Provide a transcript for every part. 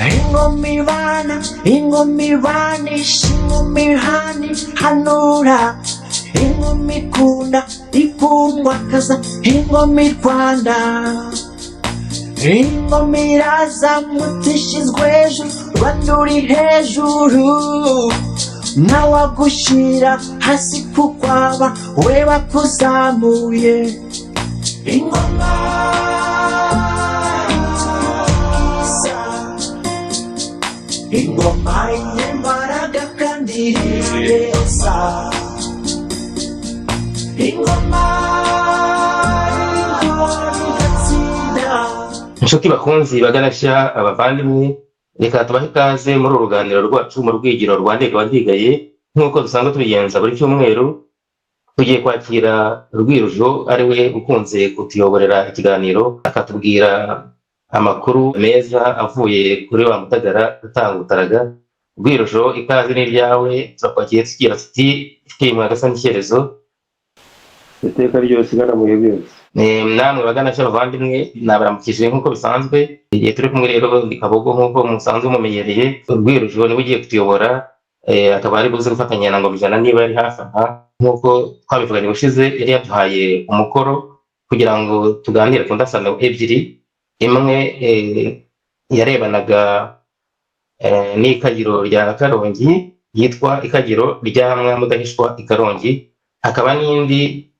Ingoma ibana, ingoma ibanisha, ingoma ihana ihanura, ingoma ikunda ikundwa kaza, ingoma i Rwanda, ingoma irazamutse ishyizwe hejuru, Rwanda uri hejuru, ntawagushyira hasi kukwaba we bakuzamuye. Ingoma nziza, ingoma y'imbaraga kandi ireza, ingoma igatsinda. Inshuti bakunzi baganashya, abavandimwe, reka tubahe ikaze muri uru ruganiriro rwacu mu rwigiro rwa Ndega Wandigaye. Nk'uko dusanzwe tubigenza buri cyumweru, tugiye kwakira Rwirujo, ari we ukunze kutuyoborera ikiganiro, akatubwira amakuru meza avuye kuri wa Mutagara utanga ubutaraga. Rwirujo, ikaze ni iryawe, turakwakiriye tugira tuti shimwa gasa n'icyerezo. Iteka ryose igana mu bihe byose. Namwe baganashya bavandimwe, nabaramukije nk'uko bisanzwe. Igihe turi kumwe rero ndi Kabogo nk'uko musanzwe mumenyereye. Rwirujo niwe ugiye kutuyobora, akaba ari buze gufatanya na Ngomijana niba yari hafi aha. Nk'uko twabivuganye ubushize, yari yaduhaye umukoro kugira ngo tuganire ku ndasano ebyiri. Imwe yarebanaga n'ikagiro rya Karongi yitwa Ikagiro rya Mwamudahishwa i Karongi, hakaba n'indi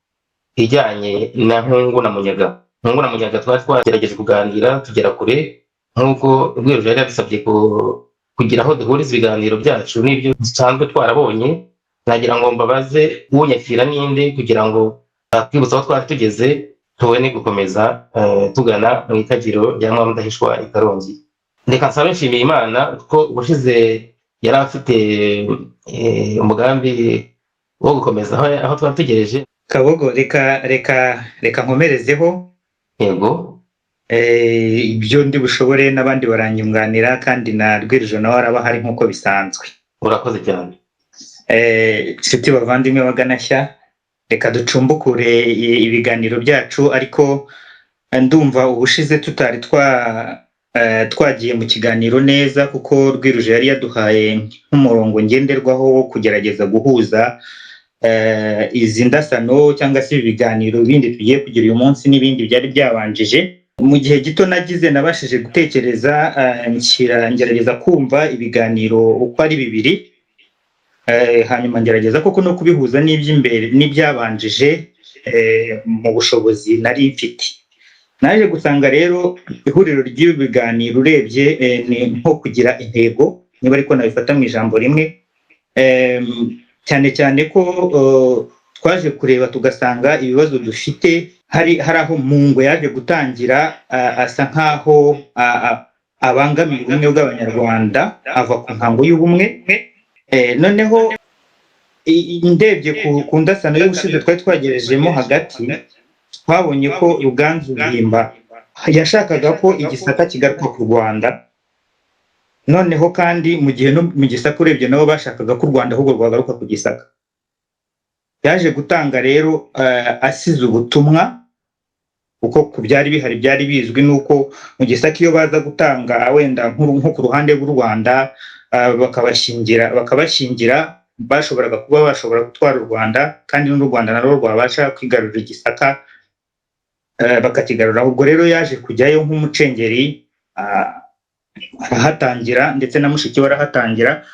ijyanye na Nkungu na Munyaga. Nkungu na Munyaga twari twagerageje kuganira tugera kure, nk'uko Rwirujo yari yadusabye kugira aho duhuriza ibiganiro byacu n'ibyo dusanzwe twarabonye. Nagira ngo mbabaze unyakira ninde kugira ngo twibutse aho twari tugeze, tubone gukomeza tugana mu Ikagiro rya Mwamudahishwa i Karongi. Reka nsabe nshimiye Imana ko ubushize yari afite umugambi wo gukomeza aho twari tugereje. Kabogo, reka nkomerezeho. Yego. Ibyo ndi bushobore n'abandi baranyunganira, kandi na Rwirujo nawe araba ahari nk'uko bisanzwe. Urakoze cyane. Inshuti bavandimwe baganashya, reka ducumbukure ibiganiro byacu, ariko ndumva ubushize tutari twagiye mu kiganiro neza, kuko Rwirujo yari yaduhaye nk'umurongo ngenderwaho wo kugerageza guhuza izi ndasano cyangwa se ibi biganiro bindi tugiye kugira uyu munsi n'ibindi byari byabanjije. Mu gihe gito nagize nabashije gutekereza, nshyira ngerageza kumva ibiganiro uko ari bibiri, hanyuma ngerageza koko no kubihuza n'iby'imbere n'ibyabanjije mu bushobozi nari mfite. Naje gusanga rero ihuriro ry'ibi biganiro urebye ni nko kugira intego, niba ariko nabifata mu ijambo rimwe, cyane cyane ko twaje kureba tugasanga ibibazo dufite hari aho Mungwe yaje gutangira asa nkaho abangamiye ubumwe bw'Abanyarwanda, ava ku ntango y'ubumwe. Noneho ndebye ku ndasano y'ubushize twari twagerejemo hagati, twabonye ko Ruganzu Bwimba yashakaga ko Igisaka kigaruka ku Rwanda. Noneho kandi mu gihe no mu Gisaka urebye nabo bashakaga ko u Rwanda ahubwo rwagaruka ku Gisaka. Yaje gutanga rero asize ubutumwa, kuko ku byari bihari byari bizwi nuko mu Gisaka iyo baza gutanga wenda nko ku ruhande rw'u Rwanda, bakabashyingira, bashoboraga kuba bashobora gutwara u Rwanda, kandi n'u Rwanda narwo rwabasha kwigarurira Igisaka, bakakigarura. Ubwo rero yaje kujyayo nk'umucengeri, arahatangira, ndetse na mushiki we arahatangira.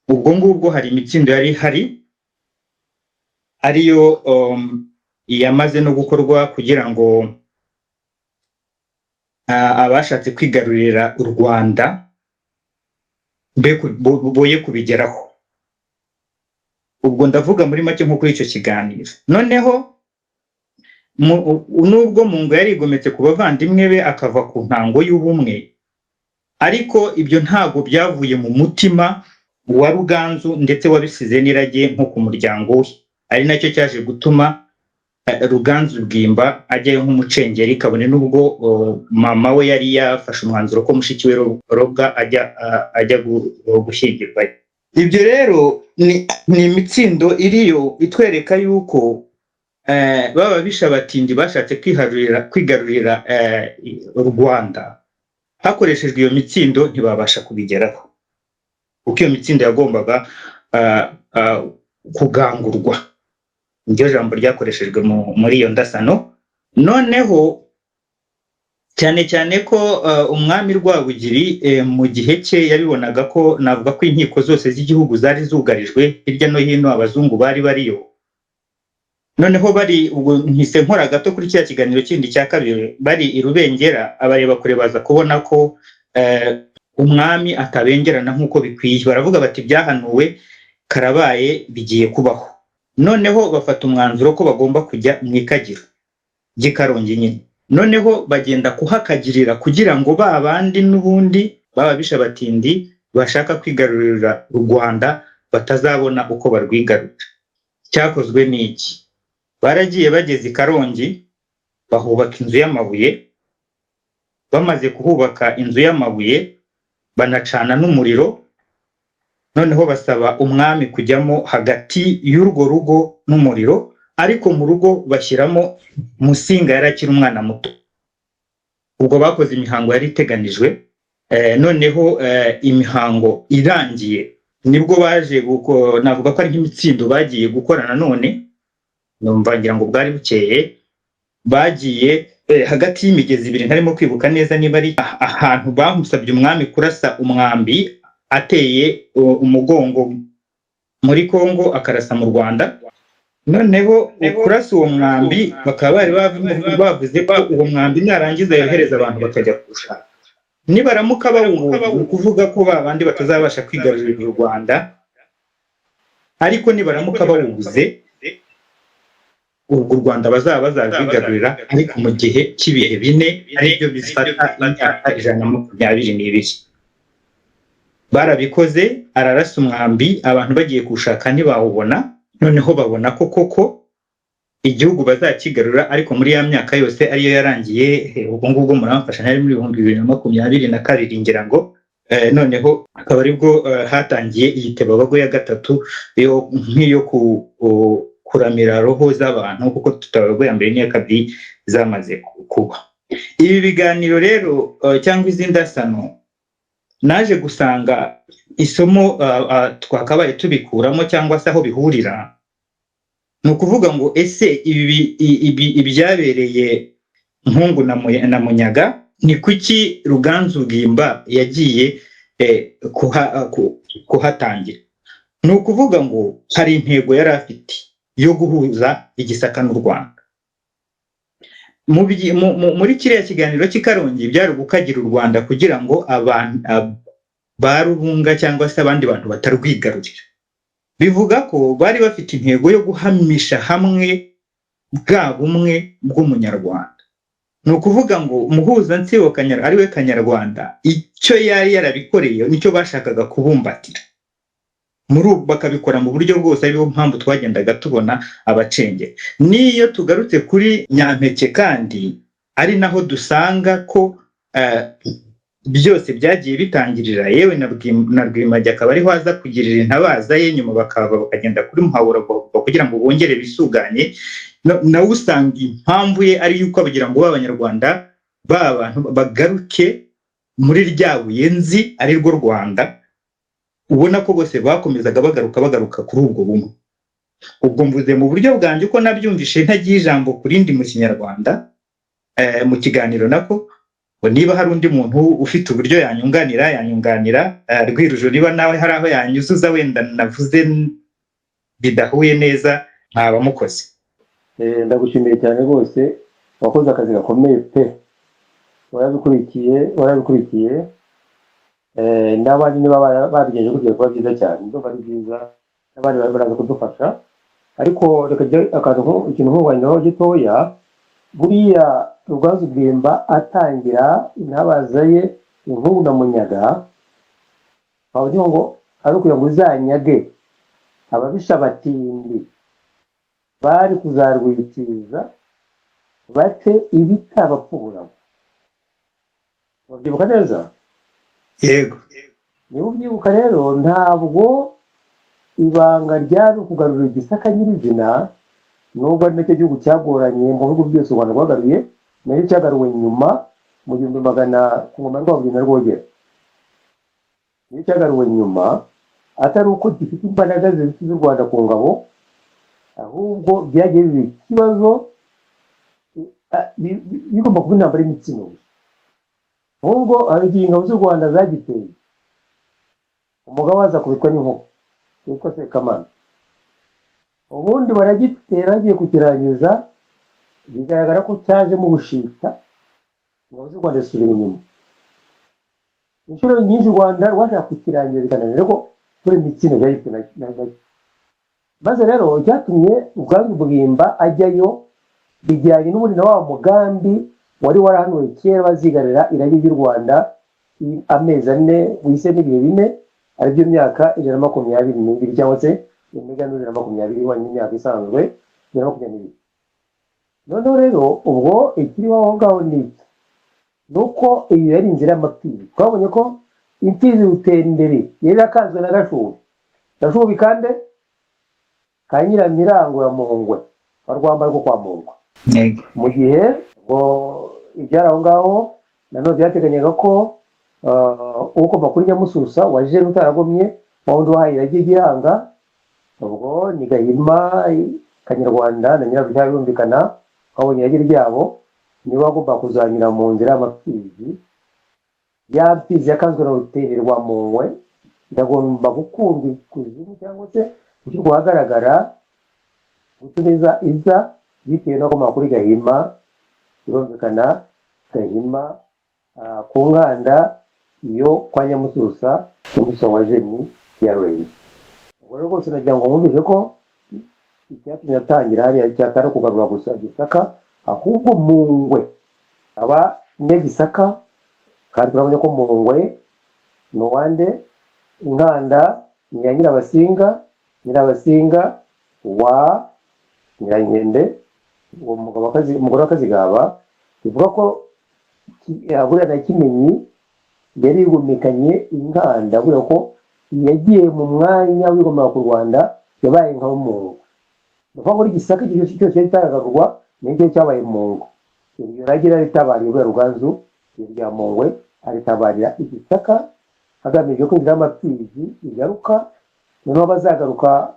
Ubwo ngubwo hari imitsindo yari ihari, ariyo yamaze no gukorwa kugira ngo abashatse kwigarurira u Rwanda boye kubigeraho. Ubwo ndavuga muri make nko kuri icyo kiganiro. Noneho nubwo Mungo yarigometse ku bavandimwe be akava ku ntango y'ubumwe, ariko ibyo ntabwo byavuye mu mutima wa Ruganzu, ndetse wabisize n'irage nko ku muryango we, ari nacyo cyaje gutuma Ruganzu Bwimba ajyayo nk'umucengeri, kabone n'ubwo mama we yari yafashe umwanzuro ko mushiki we Robwa ajya gushyingirwayo. Ibyo rero ni imitsindo iriyo itwereka yuko baba bisha abatindi bashatse kwigarurira u Rwanda. Hakoreshejwe iyo mitsindo ntibabasha kubigeraho, kuko iyo mitsindo yagombaga kugangurwa. Niryo jambo ryakoreshejwe muri iyo ndasano. Noneho cyane cyane ko umwami Rwabugiri mu gihe cye yabibonaga ko, navuga ko inkiko zose z'igihugu zari zugarijwe hirya no hino, abazungu bari bariyo. Noneho bari, ubwo mpise nkora gato kuri kiriya kiganiro kindi cya kabiri, bari i Rubengera, abareba kure baza kubona ko umwami atabengerana nk'uko bikwiye. Baravuga bati: "Byahanuwe karabaye, bigiye kubaho." Noneho bafata umwanzuro ko bagomba kujya mu Ikagiro ry'i Karongi nyine. Noneho bagenda kuhakagirira kugira ngo ba bandi n'ubundi baba bishe abatindi bashaka kwigarurira u Rwanda batazabona uko barwigarurira. Cyakozwe ni iki? Baragiye, bageze i Karongi bahubaka inzu y'amabuye. Bamaze kuhubaka inzu y'amabuye, banacana n'umuriro. Noneho basaba umwami kujyamo hagati y'urwo rugo n'umuriro, ariko mu rugo bashyiramo Musinga, yari akiri umwana muto. Ubwo bakoze imihango yari iteganijwe. Noneho imihango irangiye, nibwo baje navuga ko ari nk'imitsindo bagiye gukora. Nanone numva ngira ngo bwari bukeye, bagiye hagati y'imigezi ibiri, ntarimo kwibuka neza niba ari ahantu bamusabye umwami kurasa umwambi ateye umugongo muri Kongo, akarasa mu Rwanda. Noneho kurasa uwo mwambi, bakaba bari bavuze ko uwo mwambi narangiza yohereza abantu bakajya kuwushaka. Nibaramuka bawubonye, ni ukuvuga ko ba bandi batazabasha kwigarurira u Rwanda, ariko nibaramuka bawubuze, ubwo u Rwanda bazaba bazarwigarurira, ariko mu gihe cy'ibihe 4, aribyo bifata imyaka 122. Barabikoze, ararasa umwambi, abantu bagiye kuwushaka ntibawubona. Noneho babona ko koko igihugu bazakigarura, ariko muri ya myaka yose ariyo yarangiye. Ubwo ngubwo muramfasha, nari muri 2022 ngira ngo. Noneho akaba aribwo hatangiye iyi Tebabago ya gatatu, yo nk'iyo kuramira roho z'abantu, kuko Tutabago ya mbere n'iya kabiri zamaze kuba. Ibi biganiro rero cyangwa izi ndasano, naje gusanga isomo twakabaye tubikuramo cyangwa se aho bihurira, ni ukuvuga ngo: ese ibi ibyabereye Nkungu na Munyaga, ni kuki Ruganzu Bwimba yagiye kuhatangira? Ni ukuvuga ngo hari intego yari afite yo guhuza Igisaka n'u Rwanda. Muri kiriya kiganiro cy'i Karongi byari ugukagira u Rwanda kugira ngo abantu ba Rubunga cyangwa se abandi bantu batarwigarurira. Bivuga ko bari bafite intego yo guhamisha hamwe bwa bumwe bw'umunyarwanda. Ni ukuvuga ngo Muhuzansibo ariwe Kanyarwanda, icyo yari yarabikoreye nicyo bashakaga kubumbatira muri ubu, bakabikora mu buryo bwose, ariyo mpamvu twagendaga tubona abacengeri. N'iyo tugarutse kuri Nyampeke kandi, ari naho dusanga ko byose byagiye bitangirira, yewe na Rwimajya akaba ariho aza kugirira intabaza ye, nyuma bakaba bakagenda kuri Muhabura kugira ngo bongere bisuganye. Nawe usanga impamvu ye ari yuko kugira ngo b'Abanyarwanda, ba bantu bagaruke muri rya buye nzi ari rwo Rwanda. Ubona ko bose bakomezaga bagaruka bagaruka kuri ubwo bumwe. Ubwo mvuze mu buryo bwanjye uko nabyumvishe, ntagiye ijambo ku rindi mu Kinyarwanda, mu kiganiro nako. Ngo niba hari undi muntu ufite uburyo yanyunganira, yanyunganira. Rwirujo, niba nawe hari aho yanyuzuza wenda navuze bidahuye neza, mwaba mukoze. Ndagushimiye cyane rwose, wakoze akazi gakomeye pe, warabikurikiye, warabikurikiye. N'abandi niba babigenje gutya kuba byiza cyane, ndumva ari byiza, n'abandi baraza kudufasha. Ariko reka njye akantu ikintu nkunganiraho gitoya. Buriya Ruganzu Bwimba atangira intabaza ye Inkungu na Munyaga, bavuga ngo ari ukugira ngo uzanyage ababisha batindi bari kuzarwitiza bate ibitabapfubura. Wabyibuka neza? Yego. Niba ubyibuka rero, ntabwo ibanga ryari ukugarura Igisaka nyirizina, nubwo ari nacyo gihugu cyagoranye mu bihugu byose u Rwanda rwagaruye, nacyo cyagaruwe nyuma. Mu 1000 ku ngoma ya Rwabugili na Rwogera, niyo cyagaruwe nyuma, atari uko gifite imbaraga zifite z'u Rwanda ku ngabo, ahubwo byagiye biba ikibazo, bigomba kuba intambara y'imitsino gusa. Ahubwo hari igihe ingabo z'u Rwanda zagiteye, umugabo waza kubitwa n'inkuba witwa Sekamana, ubundi baragitera bagiye kukirangiza, bigaragara ko cyajemo ubushita, ingabo z'u Rwanda zisubira inyuma. Inshuro nyinshi u Rwanda rwashaka kukirangiza bikananira, ariko kuri imitsino byari bifite na maze rero icyatumye Ruganzu Bwimba ajyayo bijyanye n'ubundi na wa mugambi wari warahanuwe kera, bazigarira irage ry'u Rwanda amezi 4 wise n'ibihe 4, aribyo myaka 122, cyangwa se imiganura 120 ihwanye n'imyaka isanzwe 122. Noneho rero ubwo ikiriho aho ngaho ni iki? Ni uko iyo yari inzira y'amapfizi. Twabonye ko imfizi Rutenderi yari yarakanzwe na Gashubi, Gashubi kandi ka Nyiramirango ya Mungwe wa Rwamba rwo kwa Mungwe. Mu gihe ngo ibyari aho ngaho nanone byateganyaga ko ukoma kuri Nyamususa waje utaragomye, wa wundi wahaye irage Gihanga, ubwo ni Gahima Kanyarwanda na Nyirarucyaba, birumvikana babonye irage ryabo, niwe wagomba kuzanyura mu nzira y'amapfizi. Ya mfizi yakanzwe na Rutende rwa Mungwe iragomba gukundwa ikuzimu cyangwa se gushyirwa ahagaragara, gutumiza iza bitewe no komoka kuri Gahima. Birumvikana Gahima ku nkanda yo kwa Nyamususa, Nyamususa wa Jeni ya Rwenya. Ubwo rero rwose nagira ngo mwumvise ko icyatumye atangira hariya cyatari kugarura gusa Gisaka, ahubwo Mungwe aba Nyagisaka, kandi turabona ko Mungwe ni uwande? Inkanda ni iya Nyirabasinga, Nyirabasinga wa Nyirankende, uwo mugabo umugore wa Kazigaba. Bivuga ko buriya na Kimenyi yari yigomekanye inkanda, kubera ko yagiye mu mwanya wigomeka ku Rwanda, yabaye nka Mungwe. Ni ukuvuga ngo Gisaka igihe cyose cyari cyaragarurwa nicyo cyabaye Mungwe. Iryo rage ritabariye buriya Ruganzu irya Mungwe aritabarira Igisaka, hagamijwe ko inzira y'amapfizi igaruka. Noneho bazagaruka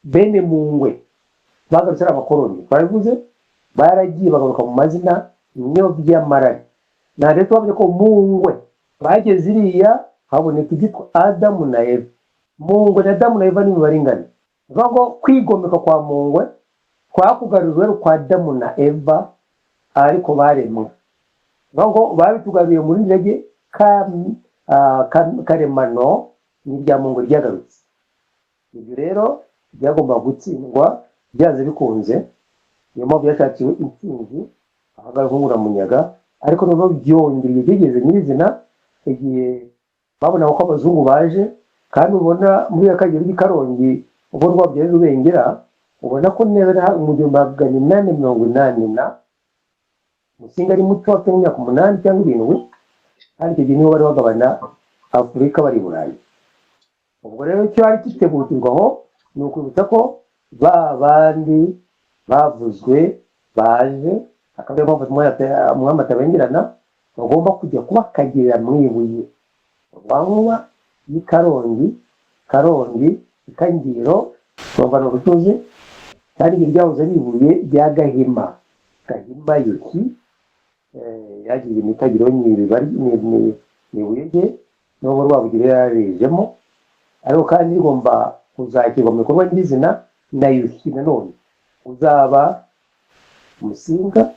bene Mungwe bagarutse ari abakoloni, twarabivuze, baragiye bagaruka mu mazina Nyoby'amarari. Nta rero twabonye ko Mungwe bageze iriya haboneka ibyitwa Adamu na Eva. Mungwe na Adamu na Eva ni imibare ingana. Ni ukuvuga ngo kwigomeka kwa Mungwe twakugaruriwe kwa Adamu na Eva, ariko baremwe. Ni ukuvuga ngo babitugaruye muri rege karemano, ni irya Mungwe ryagarutse. Ibyo rero byagomba gutsindwa byanze bikunze, niyo mpamvu yashakiwe intsinzi ahagarara Nkunguramunyaga. Ariko noneho byongera igihe kigeze nyirizina, igihe babonaga ko abazungu baje, kandi ubona muri Akagera ry'i Karongi, ubwo Rwabugili Rubengera, ubona ko neza mu 1880 na Musinga ari muto, afite imyaka 8 cyangwa 7, kandi icyo gihe nibo bari bagabana Afurika bari i Burayi. Ubwo rero icyo cyari gitegurirwaho ni ukwibutsa ko ba bandi bavuzwe baje, akaba ariyo mpamvu umwami atabengerana bagomba kujya kubakagirira mu ibuye Rwankuba y'i Karongi, Karongi Ikangiro, bavana urutuzi, kandi iryo ryahoze ari ibuye rya Gahima, Gahima Yuhi yagiye imikagiro ni ibuye rye, n'ubwo Rwabugili yararijemo, ariko kandi rigomba kuzakirwa mu bikorwa nyirizina na Yuhi nanone uzaba Musinga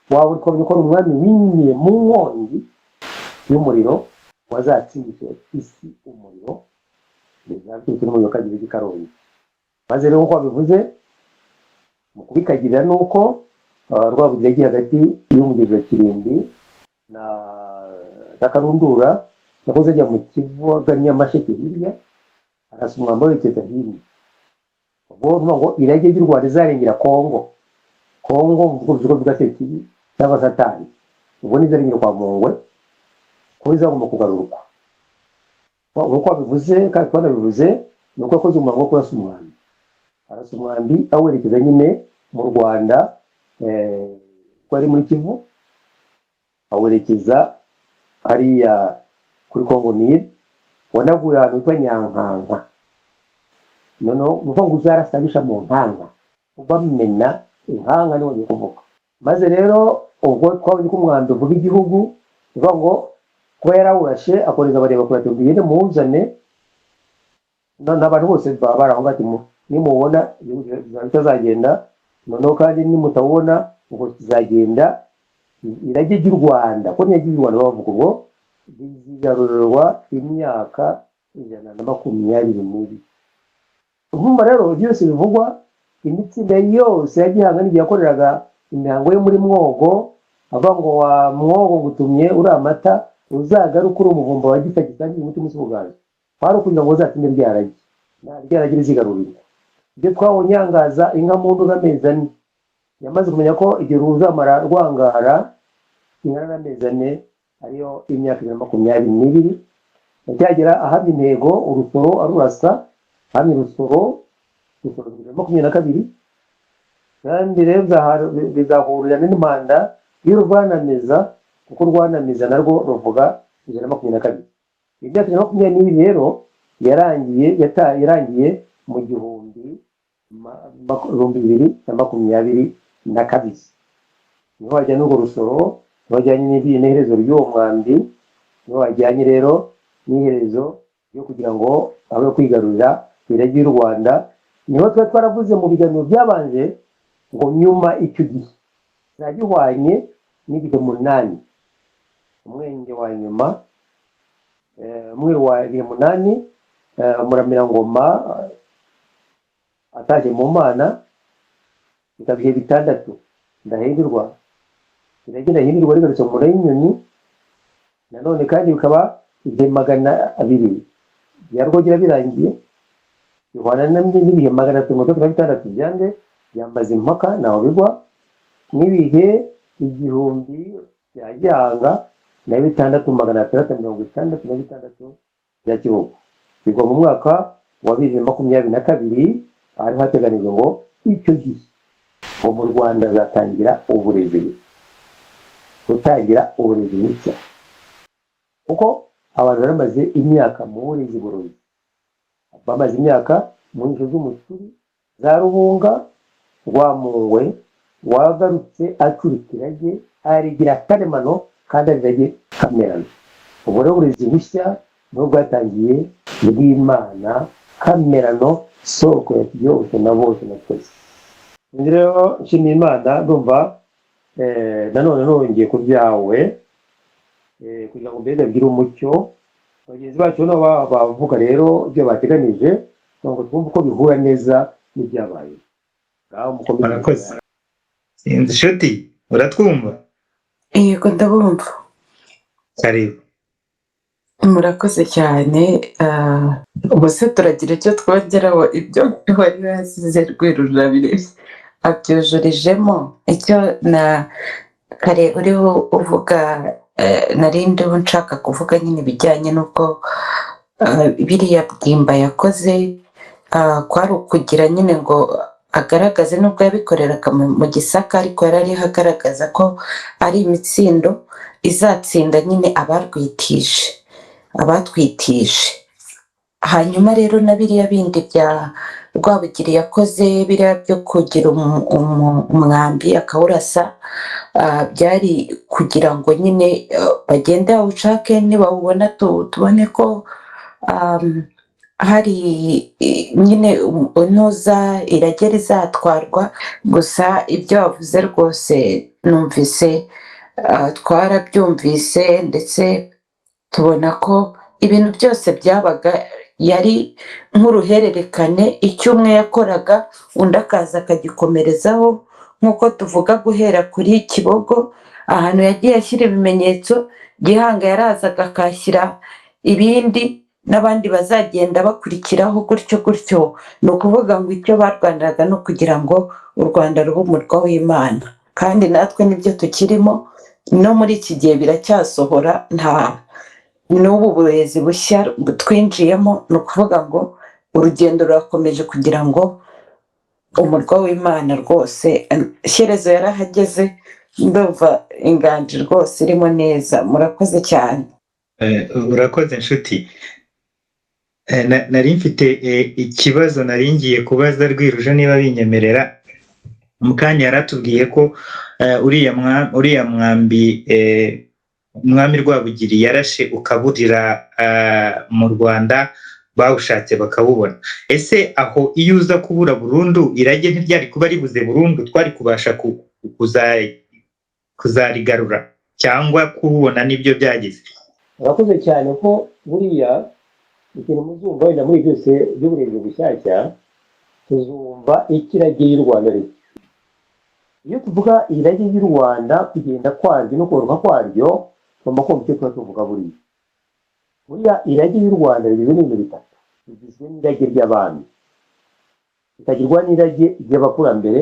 waba uri kubona ko ari umwami wimye mu nkongi y'umuriro wazatsindisha isi umuriro, bizaturutse n'umuriro kagira i Karongi. Maze rero nk'uko babivuze mu kubikagirira ni uko Rwabugili yagiye hagati y'umugezi wa Kirimbi na Karundura, yakoze ajya mu Kivu agana Nyamasheke hirya, arasa umwambi werekeza hino. Ubwo ni ngo irage ry'u Rwanda izarengera Kongo, Kongo mu bigo bwa Sekibi cyangwa Satani, ubwo nizarengera kwa Mungwe kuba izagomba kugarurwa. Nk'uko babivuze kandi twanabivuze, ni uko yakoze umuhango wo kurasa umwambi, arasa umwambi awerekeza nyine mu Rwanda, ko ari muri Kivu. Awerekeza hariya kuri Kongo Nil, wanaguye ahantu hitwa Nyankanka. Noneho ni ukuvuga ngo uzarasabisha mu nkanka, ubamena inkanka niwo ngiye kuvuga. Maze rero ubwo twabonye ko umwanda uvuga igihugu, ni ukuvuga ngo kuba yarawurashe akoreza abareba kure ati mugende muwuzane. None abantu bose baba bari aho ngaho ati nimubona igihugu kizaba kitazagenda, noneho kandi nimutawubona ubwo kizagenda irage ry'u Rwanda, ko nirage ry'u Rwanda bavuga ubwo rizigarurwa imyaka 122. Urumva rero byose bivugwa, imitsinda yose ya Gihanga n'igihe yakoreraga imihango yo muri Mwogo, avuga ngo wa Mwogo ngutumye uri amata, uzagaruke uri umuvumba wa gisa gisangiye umutima usugaje, kwari ukugira ngo uzatsinde rya rage, nta rya rage rizigarurirwa. Ibyo twabonye yangaza inka mu nduga amezi 4, yamaze kumenya ko igihe ruzamara rwangara ingana n'amezi 4, ariyo imyaka 122, yacyagera ahamya intego urusoro arurasa, ahamya urusoro, urusoro 2022. Kandi rero bizahurira n'impanda y'urwanamiza, kuko urwanamiza narwo ruvuga 122. Imyaka 122 rero yarangiye yarangiye mu 2022, niho wajyanye urwo rusoro, niho wajyanye n'iherezo ry'uwo mwambi, niho wajyanye rero n'iherezo ryo kugira ngo abe kwigarurira irage y'u Rwanda. Niho tuba twaravuze mu biganiro byabanje ngo nyuma icyo gihe gihwanye n'ibihe 8, umwenge wa nyuma, umweru wa ibihe 8, umuramira-ngoma atashye mu Mana, bikaba ibihe 6 ndahindurwa, irage ndahindurwa rigarutse mu nda y'inyoni. Nanone kandi bikaba ibihe 200 bya Rwogera birangiye, bihwana n'ibihe 366 byande byambaza impaka ntaho bigwa, n'ibihe 1000 bya Gihanga na 6666 bya Kibuga, bigwa mu mwaka wa 2022. Hari hateganijwe ngo icyo gihe ngo mu Rwanda hazatangira uburezi, gutangira uburezi bushya, kuko abantu bari bamaze imyaka mu burezi burozi, bamaze imyaka mu nzu z'umusuri za Rubunga. Rwamungwe wagarutse acurika irage, arigira karemano kandi arirage kamerano. Ubwo rero uburezi bushya niho bwatangiye bw'Imana kamerano, soko ya byose na bose na twese. Njye rero nshimiye Imana, ndumva nanone nongeye ku byawe, kugira ngo mbese bigire umucyo bagenzi bacu nabo bavuga rero ibyo bateganije, kugira ngo twumve uko bihura neza n'ibyabaye. Ngaho mukomeze. Murakoze. Sinzi inshuti, uratwumva? Yego, ndabumva. Karibu. Murakoze cyane. Ubu se turagira icyo twongeraho? Ibyo wari wasize rwerurabire abyujurijemo. Icyo na kare uriho uvuga, nari ndiho nshaka kuvuga nyine ibijyanye n'uko biriya Bwimba yakoze, kwari ukugira nyine ngo agaragaze, nubwo yabikoreraga mu Gisaka, ariko yari ariho agaragaza ko ari imitsindo izatsinda nyine abarwitije, abatwitije. Hanyuma rero na biriya bindi bya Rwabugiri yakoze, biriya byo kugira umwambi akawurasa, byari kugira ngo nyine bagende bawushake, nibawubona tubone ko hari nyine intuza irage rizatwarwa. Gusa ibyo wavuze rwose numvise, twarabyumvise, ndetse tubona ko ibintu byose byabaga yari nk'uruhererekane, icyo umwe yakoraga undi akaza akagikomerezaho, nk'uko tuvuga guhera kuri Kibogo, ahantu yagiye ashyira ibimenyetso, Gihanga yarazaga akahashyira ibindi, n'abandi bazagenda bakurikiraho gutyo gutyo. Ni ukuvuga ngo icyo barwaniraga ni ukugira ngo u Rwanda rube umurwa w'Imana, kandi natwe nibyo tukirimo no muri iki gihe biracyasohora. Nta n'ubu burezi bushya twinjiyemo, ni ukuvuga ngo urugendo rurakomeje kugira ngo umurwa w'Imana rwose, Shyerezo yarahageze. Ndumva inganji rwose irimo neza. Murakoze cyane. Urakoze nshuti. Nari mfite ikibazo nari ngiye kubaza Rwiruje niba binyemerera. Mu kanya yaratubwiye ko uriya mwambi umwami Rwabugiri yarashe ukaburira mu Rwanda, bawushatse bakawubona. Ese aho iyo uza kubura burundu, irage ntiryari kuba ribuze burundu? Twari kubasha kuzarigarura cyangwa kuwubona nibyo byagize? Urakoze cyane, ko buriya ikintu muzumva wenda muri byose by'uburezi bushyashya, tuzumva ikirage y'u Rwanda rito. Iyo tuvuga irage ry'u Rwanda, kugenda kwaryo no koroka kwaryo, tugomba kumva icyo tuba tuvuga. Buriya irage y'u Rwanda rigizwe n'ibintu bitatu: rigizwe n'irage ry'abami, rikagirwa n'irage ry'abakurambere,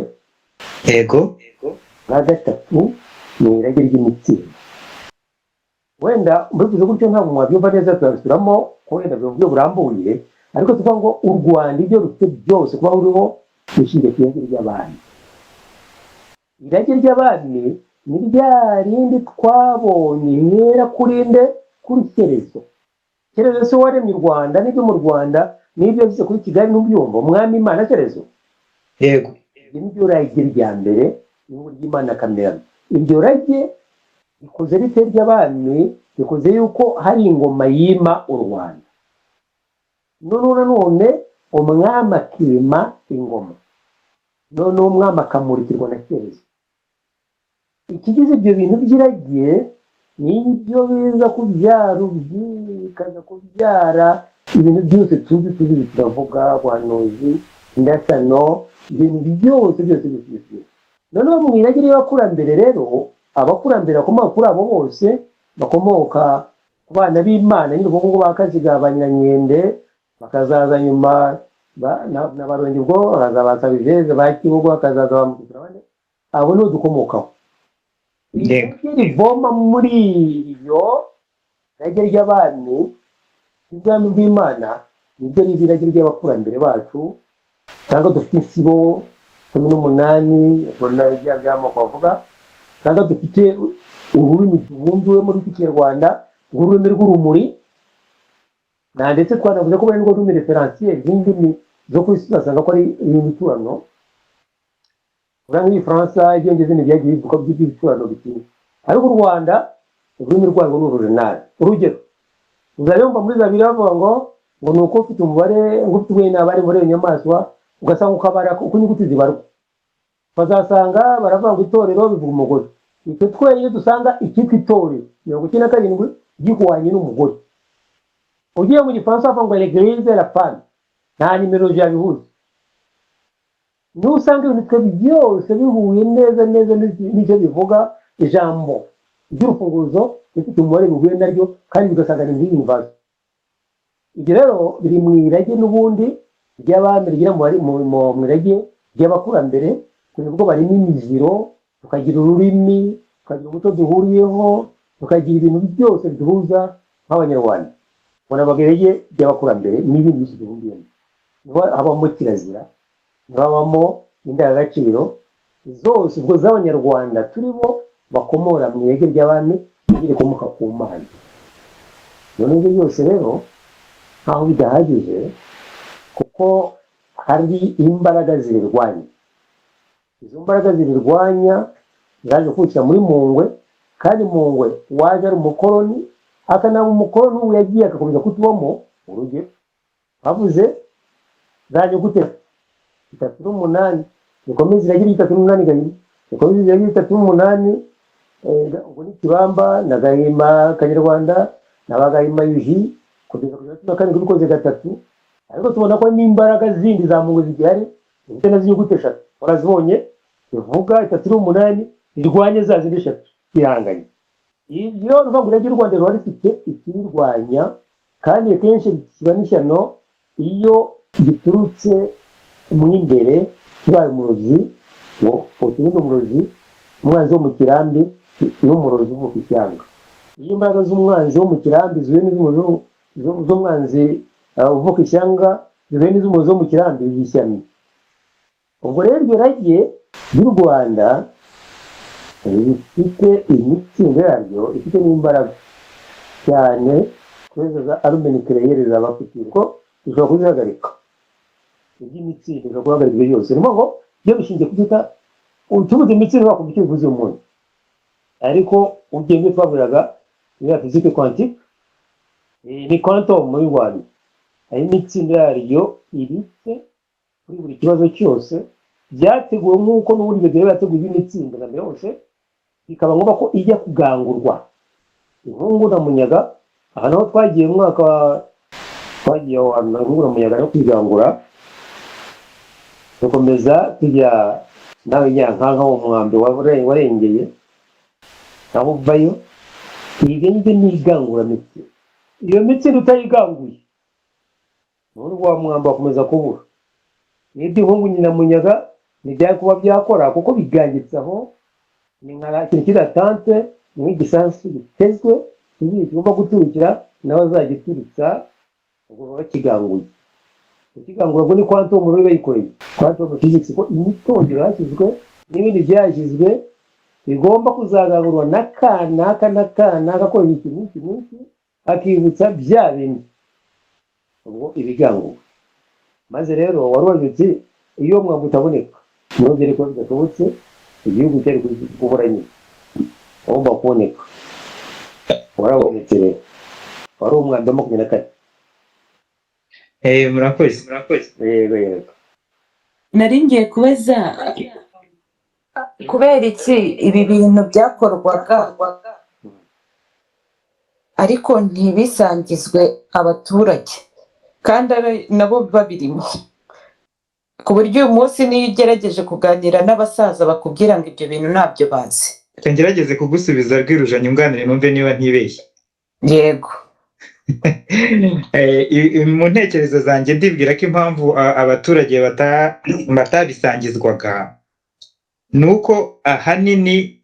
bwa gatatu ni irage ry'imitsindo. Wenda mbivuze gutyo ntabwo mwabyumva neza, turabisubiramo ko wenda mu buryo burambuye, ariko tuvuga ngo u Rwanda ibyo rufite byose kuba ruriho bishingiye ku irage ry'abami. Irage ry'abami ni rya rindi twabonye rihera kuri nde? Kuri Shyerezo. Shyerezo se waremye u Rwanda n'ibyo mu Rwanda n'ibyo byose kuri Kigali, n'ubyumva umwami Imana Shyerezo. Iryo ni ryo rage rya mbere, ihugu ry'Imana kamerano. Iryo rage rikoze rite ry'abami? Rikoze yuko hari ingoma yima u Rwanda, noneho nanone umwami akima ingoma, noneho umwami akamurikirwa na Shyerezo. Ikigize ibyo bintu by'irage nibyo biza kubyara bikaza kubyara ibintu byose tuzi turavuga, ubuhanuzi, indasano, ibintu byose byose byose byose. Noneho mu irage ry'abakurambere rero, abakurambere bakomoka kuri abo bose bakomoka ku bana b'Imana nyine, ubwo ngubwo ba Kaziga, ba Nyirankende, bakazaza nyuma na Barongi, ubwo bakaza ba Sabizeze, ba Kibugo, bakazaza ba Mugesera, abandi abo nibo dukomokaho. Irage rivoma muri iryo rage ry'abami, ubwami bw'Imana, niryo riba irage ry'abakurambere bacu, cyangwa dufite insibo 18, ubona bya by'amoko bavuga, cyangwa dufite ururimi tubumbiwemo rw'Ikinyarwanda, rw'ururimi rw'urumuri, na ndetse twanavuze ko bari rwo rurimi référentiel z'indimi zo ku isi, uzasanga ko ari imiturano. Uriya nk'igifaransa, ibyongereza ntibyagiye bivuga by'ibiturano bitinze, ariko u Rwanda ururimi rwarwo ni urujinali. Urugero, uzajya muri za bibiri bavuga ngo ni uko ufite umubare, ngo ufite ubwenge n'abari muri iyo nyamaswa, ugasanga ukabara uko inyuguti zibarwa, bazasanga baravuga ngo itorero bivuga umugore. Icyo twenyine dusanga icyitwa itorero 97 gihwanye n'umugore. Ugiye mu gifaransa bavuga ngo l'église, la femme, nta nimero byabihuza. Niho usanga ibintu twe byose bihuye neza neza n'icyo bivuga, ijambo ry'urufunguzo rifite umubare bihuye naryo, kandi bigasanga ni universal. Ibyo rero biri mu irage n'ubundi ry'abami, rigira mu irage ry'abakurambere, kugeza ubwo barimo imiziro, tukagira ururimi, tukagira umuco duhuriyeho, tukagira ibintu byose biduhuza nk'Abanyarwanda. Ubona irage ry'abakurambere n'ibindi byinshi duhuriyemo, niho habamo kirazira, niho habamo indangagaciro zose ubwo z'Abanyarwanda turi bo, bakomora mu irage ry'abami, irage rikomoka ku Mana. None ibyo byose rero nkaho bidahagije, kuko hari imbaraga zirirwanya. Izo mbaraga zirirwanya zaje kukira muri Mungwe, kandi Mungwe waje ari umukoroni, akanaba umukoroni ubu yagiye agakomeza kutubamo. Urugero, bavuze za nyuguti 38, zikomeza iragira 38 Gahima, zikomeza iragira 38, ubwo ni Kibamba na Gahima Kanyarwanda na ba Gahima Yuhi, kugeza ku 17 bikoze gatatu. Ariko tubona ko n'imbaraga zindi za Mungu zigihari, zifite nazo inyuguti eshatu, warazibonye, zivuga 38, zirwanye za zindi eshatu zihanganye. Ibyo ni ukuvuga ngo irage ry'u Rwanda riba rifite ikibirwanya, kandi kenshi kiba n'ishyano iyo giturutse mo imbere, kibaye umurozi. Ngo utundi umurozi, umwanzi wo mu kirambi n'umurozi uvuka ishyanga. Iyo imbaraga z'umwanzi wo mu kirambi zihuye n'iz'umurozi z'umwanzi uvuka ishyanga zihuye n'iz'umurozi wo mu kirambi, biba ishyano. Ubwo rero iryo rage ry'u Rwanda Rifite imitsindo yaryo, ifite n'imbaraga cyane kuri izo za armes nucléaires za bafite, kuko bishobora kuzihagarika. Iby'imitsindo bishobora guhagarika ibyo byose. Ni ukuvuga ngo iyo bishingiye ku cyita utubuze imitsindo, wakumva icyo bivuze uyu munsi, ariko ugiye ibyo twavugaga ya physique quantique, ni quantum muri Rwanda, hari imitsindo yaryo ibitse kuri buri kibazo cyose byateguwe, nk'uko n'ubundi ibyo byateguwe iby'imitsindo na mbere hose, bikaba ngombwa ko ijya kugangurwa. Inkungu na Munyaga, aha naho twagiye mu mwaka twagiye aho hantu Inkungu na Munyaga no kwigangura, dukomeza tujya nawe Nyankanka, wo mwambi warengeye naho uvayo. Ibyo ngibyo ni iganguramitsindo. Iyo mitsindo utayiganguye, n'ubundi wa mwambi wakomeza kubura. N'ibyo Inkungu nyina Munyaga ntibyari kuba byakora, kuko bigangitse aho, ni nka ikintu kidatante, ni nk'igisasu gitezwe, igihe kigomba guturikira nawe azagituritsa. Ubwo baba bakiganguye. Ukigangura ubwo ni quantum rero bayikoreye, quantum physics, ko imitondero yashyizwe n'ibindi byashyizwe bigomba kuzagangurwa na kanaka na kanaka, ko iki n'iki n'iki, akibutsa bya bindi, ubwo ibiganguwe. Maze rero wari waje uti iyo mwambi utaboneka, niho byari kuba bidashobotse, igihugu cyari kubura nyine. Wagomba kuboneka, warabonetse rero, wari umwambi wa 24. Murakoze. Yego. Nari ngiye kubaza kubera iki ibi bintu byakorwaga ariko ntibisangizwe abaturage, kandi ari nabo babirimo, ku buryo uyu munsi niyo ugerageje kuganira n'abasaza bakubwira ngo ibyo bintu ntabyo bazi. Reka ngerageze kugusubiza, Rwiruje, nyunganire numve niba ntibeshye. Yego. Mu ntekerezo zanjye ndibwira ko impamvu abaturage batabisangizwaga ni uko ahanini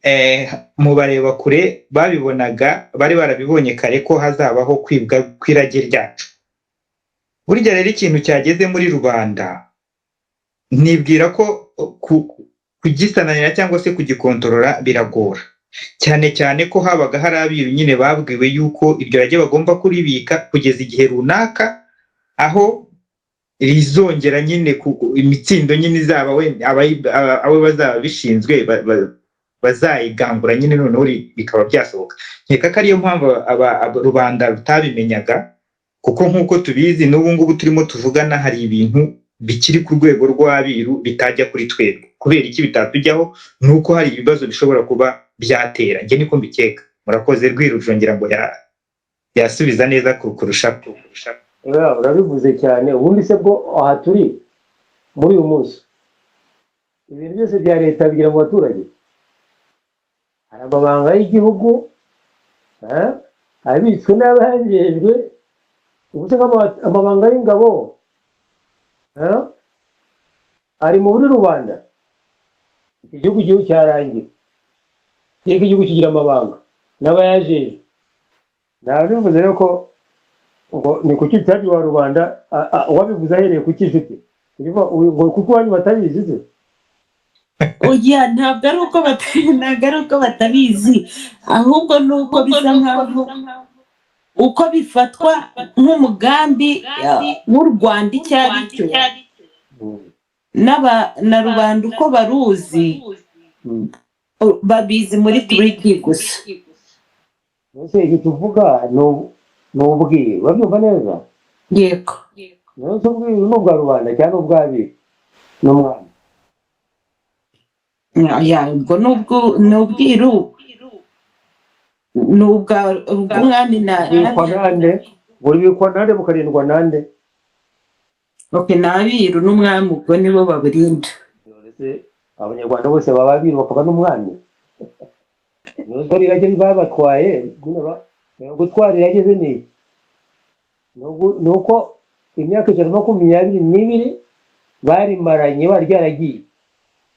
mu bareba kure babibonaga, bari barabibonye kare ko hazabaho kwibwa kw'irage ryacu. Burya rero ikintu cyageze muri rubanda, nibwira ko kugisananira cyangwa se kugikontorora biragora cyane, cyane ko habaga hari abiru nyine babwiwe yuko iryo rage bagomba kuribika kugeza igihe runaka, aho rizongera nyine imitsindo nyine izaba wenda abo bazaba bishinzwe bazayigangura nyine, noneho bikaba byasohoka. Nkeka ko ariyo mpamvu rubanda rutabimenyaga, kuko nk'uko tubizi n'ubu ngubu turimo tuvugana, hari ibintu bikiri ku rwego rw'abiru bitajya kuri twebwe. Kubera iki bitatujyaho? Ni uko hari ibibazo bishobora kuba byatera. Njye niko mbikeka. Murakoze. Rwiruje ngira ngo yasubiza neza kurusha. Urabivuze cyane. Ubundi se bwo aha turi muri uyu munsi, ibintu byose bya leta bigira mu baturage? Hari amabanga y'igihugu abitswe n'abajejwe. Ubu se amabanga y'ingabo ari muri rubanda? Iki gihugu cyarangira yego, igihugu kigira amabanga n'abayajejwe. Nabivuze rero ko ngo ni kuki bitari wa rubanda, uwabivuze ahereye kuki inshuti ngo kuko iwanyu batabizi se? Oya, ntabwo ari uko batabizi, ahubwo ni uko bisa nkaho uko bifatwa nk'umugambi w'u Rwanda icyo ari cyo na rubanda uko baruzi, babizi muri 3D gusa. Mbese ibyo tuvuga ni ubwiru, urabyumva neza? Yego. Mbese ubwiru ni ubwa rubanda cyangwa ubw'abiri n'umwami? Ya, ubwo ni ubwiru, ni ubw'umwami na Bubikwa nande? Bubikwa nande, bukarindwa nande? Okay, ni abiru n'umwami, ubwo nibo baburinda. Mbese abanyarwanda bose baba abiru bakaba n'umwami? Nubwo rirage babatwaye nyine, gutwara irage ni iki? Ni uko imyaka 122 barimaranye bari ryaragiye,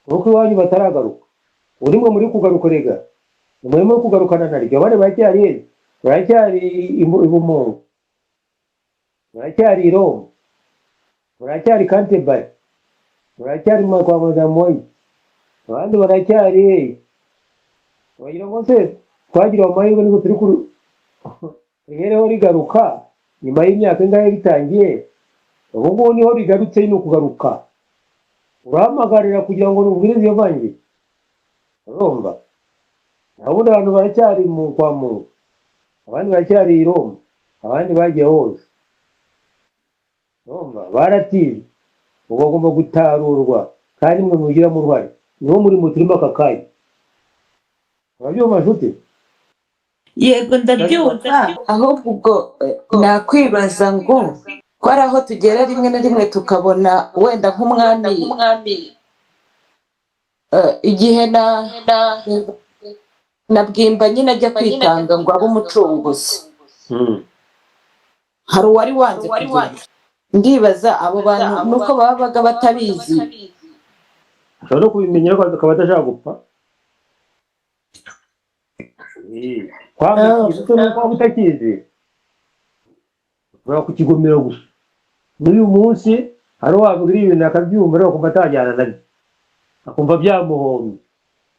ni uko iwanyu bataragaruka. Ubu mwe muri kugaruka, rega ni murimo kugarukana naryo. Abandi baracyari he? Baracyari i Bumungu, baracyari i Roma, baracyari Kantebari, baracyari kwa Madamoyi, abandi baracyari he? Wagira ngo se twagiriwe amahirwe nibwo turi kuri rihereho rigaruka nyuma y'imyaka ingahe ritangiye. Ubu ngubu niho rigarutse, ni ukugaruka urahamagarira kugira ngo rubwirize iyo vanjiri. Urumva, naho ubundi abantu baracyari mu kwa Mungu, abandi baracyari i Roma, abandi bagiye hose. Urumva, baratize, ubu bagomba gutarurwa, kandi mwe mubigiramo uruhare. Niwo murimo turimo aka kanya. Urabyumva, nshuti? Yego, ndabyumva. Ahubwo ubwo nakwibaza ngo ko ari aho tugera rimwe na rimwe tukabona wenda nk'umwami, igihe na Bwimba nyine ajya kwitanga ngo abe umucunguzi, hari uwari wanze kugenda. Ndibaza abo bantu nuko babaga batabizi. Ashobora no kubimenya ariko akaba adashaka gupfa. Kwanga ikintu se nuko waba utakizi, ushobora kukigomera gusa. N'uyu munsi hari uwabwira ibintu akabyumva, ariko akumva atajyana nabyo, akumva byamuhombye.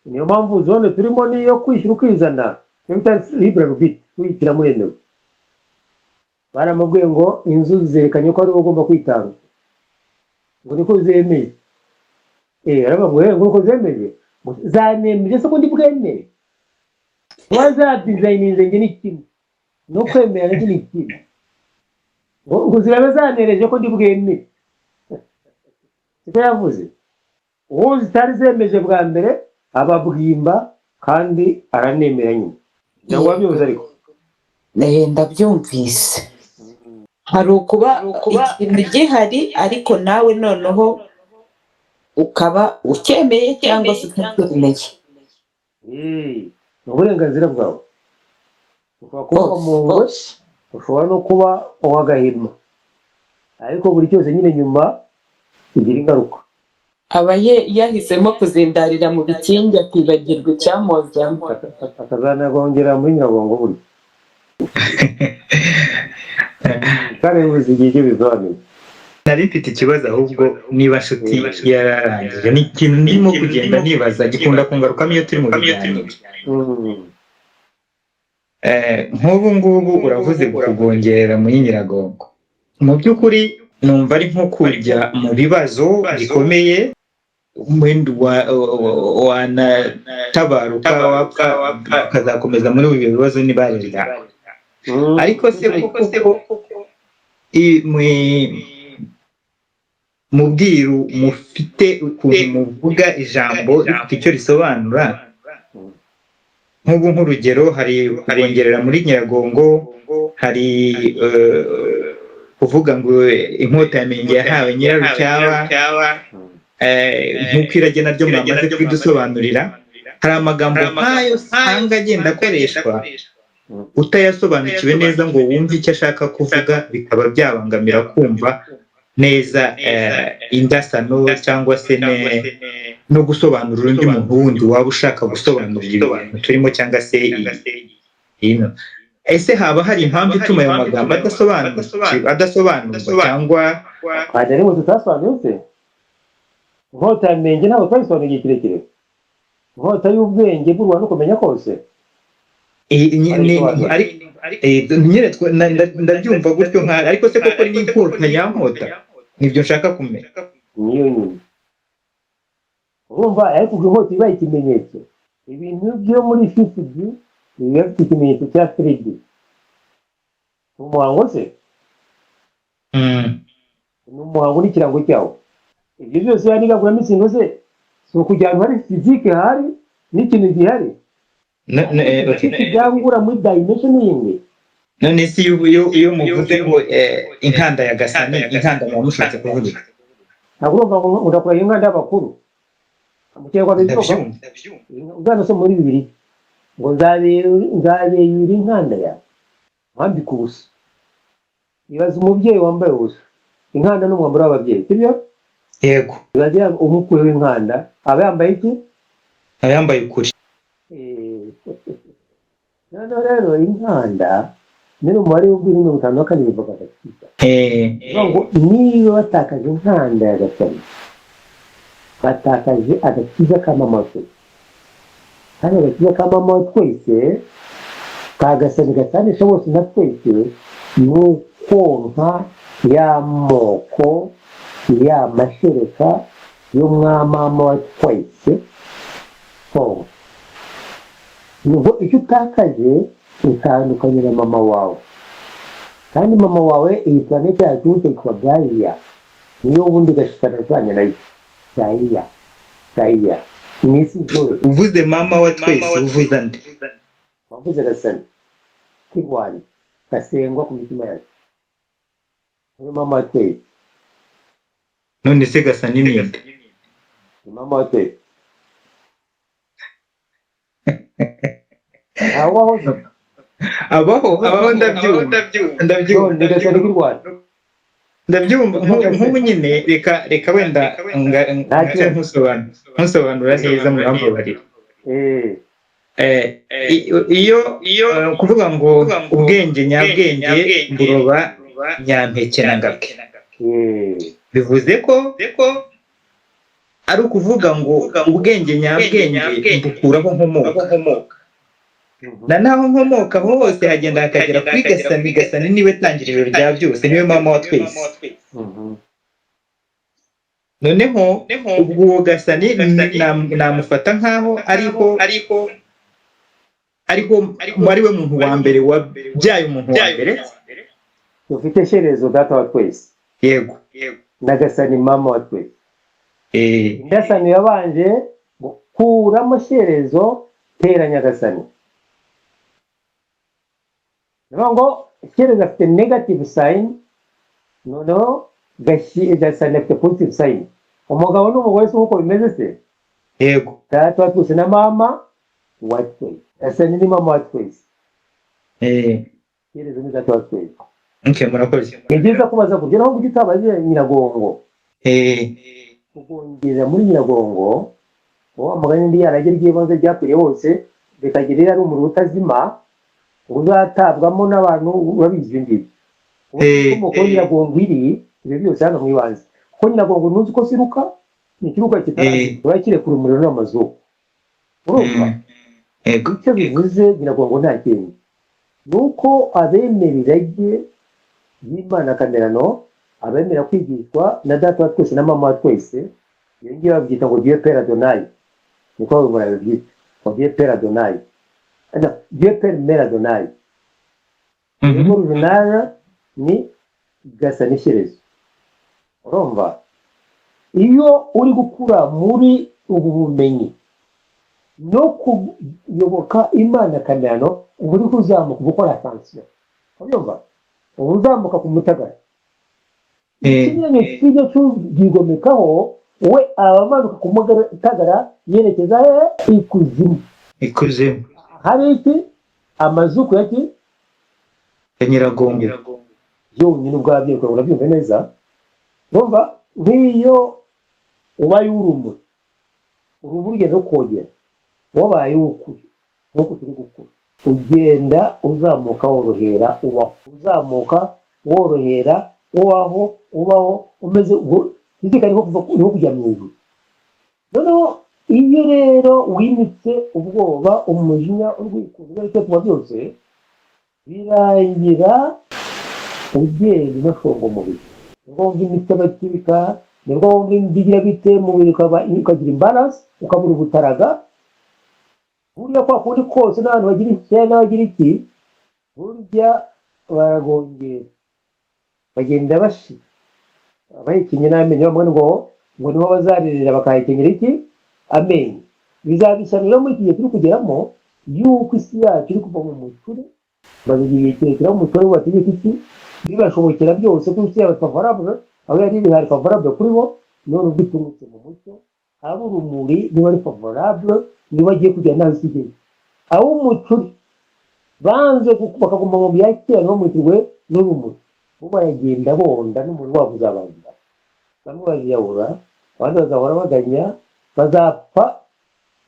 Niyo mpamvu zone turimo niyo kwishyura ukizana, iyo bita libre arbitre, kwihitiramo uremewe. Baramubwiye ngo inzu zerekanye ko ari wowe ugomba kwitanga, ngo niko zemeye. Aravuga ngo ngo uko zemeye, ngo zanemeje se ko ndi bwemere? Kuba zadizayininze njye ni kimwe no kwemera nacyo ni kimwe. Ngo zirabe zanereje ko ndi bwemere, siko yavuze. Uwo zitari zemeje bwa mbere ababwimba kandi aranemera nyine. Ntabwo wabyumvise ariko? Ndabyumvise. Hari ukuba ikintu gihari, ariko nawe noneho ukaba ucyemeye cyangwa se utacyemeye. Ni uburenganzira bwawe. Ushobora kuba uwa Mungwe, ushobora no kuba uw'Agahima, ariko buri cyose nyine nyuma kigira ingaruka. Aba yahisemo kuzindarira mu bikingi akibagirwa icyamuzanye. Akazanagongera muri Nyiragongo burya, kandi bivuze igihe icyo bisobanuye. Nari mfite ikibazo ahubwo, niba nshuti yararangije. Ni ikintu ndimo kugenda nibaza, gikunda kungarukamo iyo turi mu biganiro. Nk'ubu ngubu uravuze kugongera muri Nyiragongo, mu by'ukuri numva ari nko kujya mu bibazo bikomeye, wenda wanatabaruka wapfa ukazakomeza muri ibyo bibazo n'ibare ryawe. Ariko se koko mu bwiru mufite ukuntu muvuga ijambo rifite icyo risobanura? Nk'ubu nk'urugero, hari kugongerera muri Nyiragongo, hari kuvuga ngo inkota ya Menge yahawe Nyirarucyaba, nk'uko irage naryo mwamaze kubidusobanurira. Hari amagambo nk'ayo usanga agenda akoreshwa utayasobanukiwe neza ngo wumve icyo ashaka kuvuga, bikaba byabangamira kumva neza indasano cyangwa se no gusobanurira undi muntu wundi waba ushaka gusobanurira ibintu turimo cyangwa se ino. Ese haba hari impamvu ituma ayo magambo adasobanurwa cyangwa? Hari na rimwe tutasobanuye se? Inkota ya Menge ntabwo twayisobanuye igihe kirekire, inkota y'ubwenge bw'u Rwanda ukumenya kose. Nyine ndabyumva gutyo nka, ariko se koko ni inkota nyankota? Nibyo nshaka kumenya. Niyo nyine, urumva, ariko ubwo inkota ibaye ikimenyetso, ibintu byo muri 5D biba bifite ikimenyetso cya 3D. Ni umuhango se? Ni umuhango n'ikirango cyawo. Ibyo byose yanigaguramo se si ukujya ahantu hari physique, hari n'ikintu gihari Okay. byangura muri dimension yindi. None se iyo muvuze ngo inkanda ya Gasani, inkanda muba mushatse kuvuga iki? Ntabwo urumva ngo ndakurahiye inkanda y'abakuru mu Kinyarwanda bivuga? Ndabyumva. Uzanasoma muri Bibiri ngo nzabeyura inkanda yawe nkwambike ubusa. Ibaze umubyeyi wambaye ubusa. Inkanda n'umwambaro w'ababyeyi, sibyo? Yego. Ibaze umukuyeho inkanda, aba yambaye iki? Aba yambaye ukuri. Noneho rero inkanda ni umubare w'ubwiru 54, bivuga agakiza. Bivuga ngo niba batakaje inkanda ya Gasani, batakaje agakiza kamamazo. Kandi agakiza ka mama wa twese, ka Gasani gasanisha bose na twese, ni ukonka ya moko ya mashereka y'umwamama wa twese konka. Nubwo icyo utakaje utandukanye na mama wawe, kandi mama wawe iyi planete yacu yitwa Gaia, niyo ubundi gashitana azanye nayo Gaia. Gaia ni isi zose. Uvuze mama wa twese, uvuze ande? Wavuze Gasani kirwanya gasengwa ku mitima yacu, niyo mama wa twese. None se Gasani ni nde? Ni mama wa twese, ntawe ubaho. Abaho, abaho, ndabyumva, ndabyumva. None Gasani kirwanya. Ndabyumva. Nk'ubu nyine reka wenda nse nkusobanura neza, murambabarira. Iyo kuvuga ngo ubwenge nyabwenge buroba nyampeke na ngabwe, bivuze ko ari ukuvuga ngo ubwenge nyabwenge mbukuraho nkomoka, na naho nkomoka hose hagenda hakagera kuri Gasani. Gasani niwe tangiriro rya byose, niwe mama wa twese. Noneho ubwo uwo Gasani namufata nk'aho ariho ari we muntu wa mbere wabyaye umuntu wa mbere. Dufite Shyerezo data wa twese. Yego. Na Gasani mama wa twese. Indasano yabanje gukuramo Shyerezo, tera Nyagasani. Ni ukuvuga ngo Shyerezo afite negative sign, noneho Gasani afite positive sign. Umugabo n'umugore si nk'uko bimeze se? Yego. Data wa twese na mama wa twese. Gasani ni mama wa twese. Shyerezo ni data wa twese. Okay, murakoze. Ni byiza kubaza kugira ngo ujye utabaze Nyiragongo. Kugongera muri Nyiragongo, wa mugani ndi yarage ry'ibanze ryakwiriye hose, rikagira ari umuriro utazima uzatabwamo n'abantu babizi ibyo ngibyo. Inkomoko Nyiragongo iri ibyo byose hano mu ibanze, kuko Nyiragongo ntuzi ko siruka ni ikiruka kitaragira kirekura umuriro n'amazuku, urumva? Yego. Icyo bivuze Nyiragongo nta kindi, ni uko abemera irage y'Imana kamerano, abemera kwigishwa na data wa twese na mama wa twese, iyo ngiyo babyita ngo Dieu Père Adonai, niko babyita ngo Dieu Père Adonai, no, Dieu Père Mère Adonai. Original ni Gasa n'Ishyerezo. Urumva iyo uri gukura muri ubu bumenyi no kuyoboka Imana kamerano, uba uri kuzamuka gukora ascension, urumva uba uzamuka ku mutagara. Ikinyuranyo kijya cy'ubyigomekaho, we aba amanuka ku mutagara yerekeza he? Ikuzimu. Ikuzimu. Hari iki? Amazuku ya ki? Ya Nyiragongo. Yonyine ubwabyo ukabona urabyumva neza. Urumva nk'iyo ubaye urumuri, urumuri ugenda rukogera, wabaye ukuri nk'uko turi gukura, ugenda uzamuka worohera, ubaho uzamuka worohera, ubaho ubaho umeze ntizikane nko kuva nko kujya mu ijuru. Noneho iyo rero wimitse ubwoba, umujinya, urwikunda, ibyo kuba byose birangira ugenda unashonga umubiri, nibwo wumva imitsi abatirika, nibwo wumva imbigira bite umubiri, ukagira imbalance, ukabura ubutaraga. Burya kwa kundi kose n'abantu bagira ishyari n'abagira iki, burya baragongera, bagenda bashira abahekenye n'amenyo, bamwe ngo nibo bazaririra bakahekenyera iki amenyo. Bizabishanira muri iki gihe turi kugeramo, yuko isi yacu iri kuva mu mucure, maze igihe kirekire aho umucure bategeka iki bibashobokera byose, ko isi yabo favorable, aho yari iri hari favorable kuri bo, none ubwo iturutse mu mucyo, abo urumuri niba ari favorable, niba agiye kugera naho isi igeze. Abo umucuri banze bakaguma mu bya kera, ntibamurikirwe n'urumuri, bo baragenda bonda n'umuriro wabo uzabangira. Bamwe baziyahura, abandi bazahora baganya, bazapfa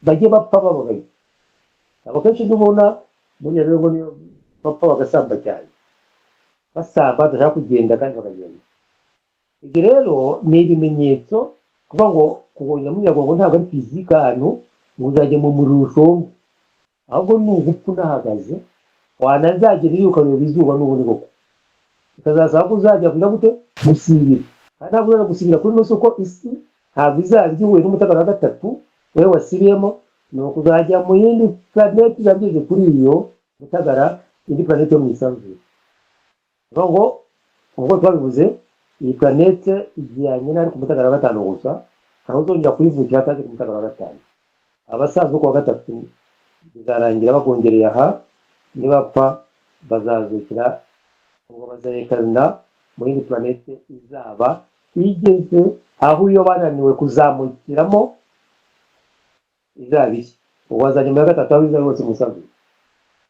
bajye bapfa bababaye. Abo kenshi ntubona burya rero ngo niyo bapfa bagasamba cyane, basamba badashaka kugenda kandi bakagenda. Ibyo rero ni ibimenyetso kuvuga ngo kugongera muri Nyiragongo ntabwo ari physique, ahantu ngo uzajya mu muriro ushonge. Ahubwo ni ugupfa unahagaze, wanazagera iyo ukareba izuba n'ubundi koko bikazasaba ko uzajya kujya gute gusibira, kandi ntabwo uzajya gusibira kuri ino si, uko isi ntabwo izaba igihuye n'umutagara wa gatatu wowe wasibiyemo. Ni ukuzajya mu yindi planete izaba igeze kuri iyo mutagara, indi planete yo mu isanzure. Ni ukuvuga ngo ubwo twabivuze, iyi planete ijyanye n'ari ku mutagara wa gatanu gusa, ntawe uzongera kuyivukira ataje ku mutagara wa gatanu. Abasanzwe ku wa gatatu bizarangira bakongereye aha, nibapfa bazazukira, ubwo bazerekana mu yindi planete izaba igeze aho iyo bananiwe kuzamukiramo izaba iri. Ubwo bazajya mu ya gatatu, aho izaba hose mu isanzure,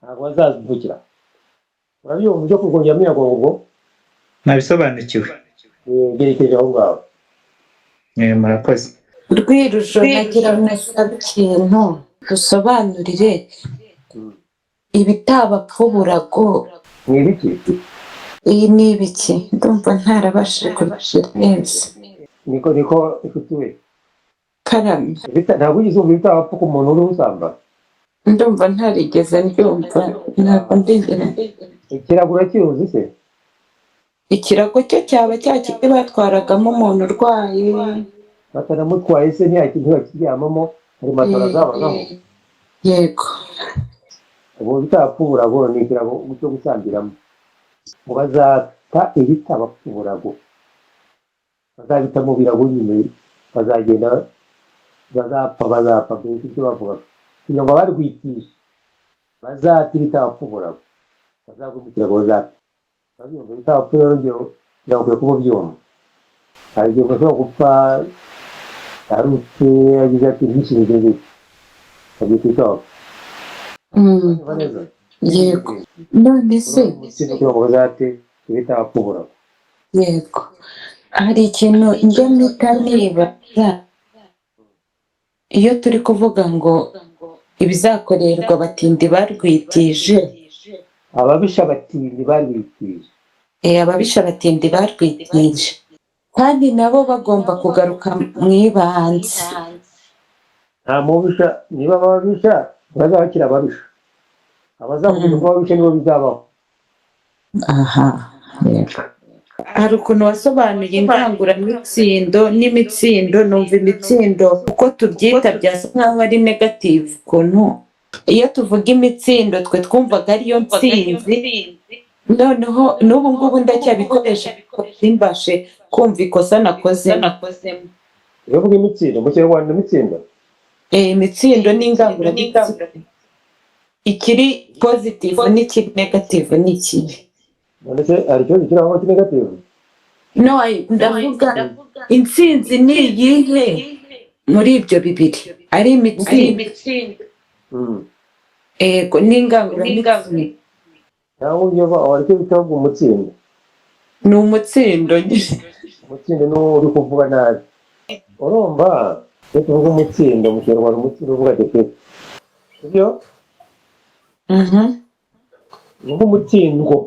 ntabwo bazavukira. Urabyumva ibyo kurwongera umuyaga ubwo? Nabisobanukiwe. Byerekeje aho ngaho. Murakoze. Rwirujo, nagira ngo nasabe ikintu dusobanurire ibitabapfuburago. Ni ibiki? Iyi ni ibiki? Ndumva ntarabashije kubishyira neza. Niko inshuti we. Karame. Ntabwo wigeze wumva ibitabapfa ku muntu uriho usamba? Ndumva ntarigeze mbyumva, ntabwo ndigera. Ikirago urakiruzi se? Ikirago cyo cyaba cya kindi batwaragamo umuntu urwaye? Batanamutwaye se, ntibakiryamamo, hari matora zabagaho. Yego. Ubu bitabapfuburago ni ikirago cyo gusambiramo, ngo bazata ibitabapfuburago, bazabita mu birago nyine, bazagenda bazapfa mbese icyo bavuga kugira ngo abarwitishe bazate ibitabapfuburago, bazagwe mu kirago, bazapfa. Urabyumva ibitabapfu rero, birakwiye kuba ubyumva. Hari igihe umuntu ashobora gupfa arutse, agize ati ntishinge gutya, abyita ibitabapfu. Urumva neza? Yego, none se Umutsima kugira ngo bazate ibitabapfuburago. Yego, hari ikintu njya mpita nibaza iyo turi kuvuga ngo ibizakorerwa abatindi barwitije. Ababisha batindi barwitije. Ababisha abatindi barwitije, kandi nabo bagomba kugaruka mu ibanze. Nta mubisha, niba ababisha ntibazaba bakiri ababisha, abazakomeza kuba ababisha nibo bizabaho. Aha yego, hari ukuntu wasobanuye inganguramitsindo n'imitsindo, numva imitsindo uko tubyita byasa nkaho ari negative, ukuntu iyo tuvuga imitsindo twe twumvaga ariyo ntsinzi. Noneho n'ubu ngubu ndacyabikoresha ariko simbashe kumva ikosa nakozemo. Iyo uvuga imitsindo mu Kinyarwanda, imitsindo? Imitsindo n'inganguramitsindo, ikiri positive n'ikiri negative ni ikihe? None se hari ikibazo kiri aho negative? No, ndavuga intsinzi ni iyihe muri ibyo bibiri, ari imitsindo ego n'inganguramitsindo? Cyangwa ibyo hari icyo bita umutsindo. Ni umutsindo nyine. Umutsindo ni uwo uri kuvuga nabi. Urumva iyo tuvuga umutsindo mu Kinyarwanda, umutsindo uvuga défaite, sibyo? Mhm. Ni nk'umutsindwo.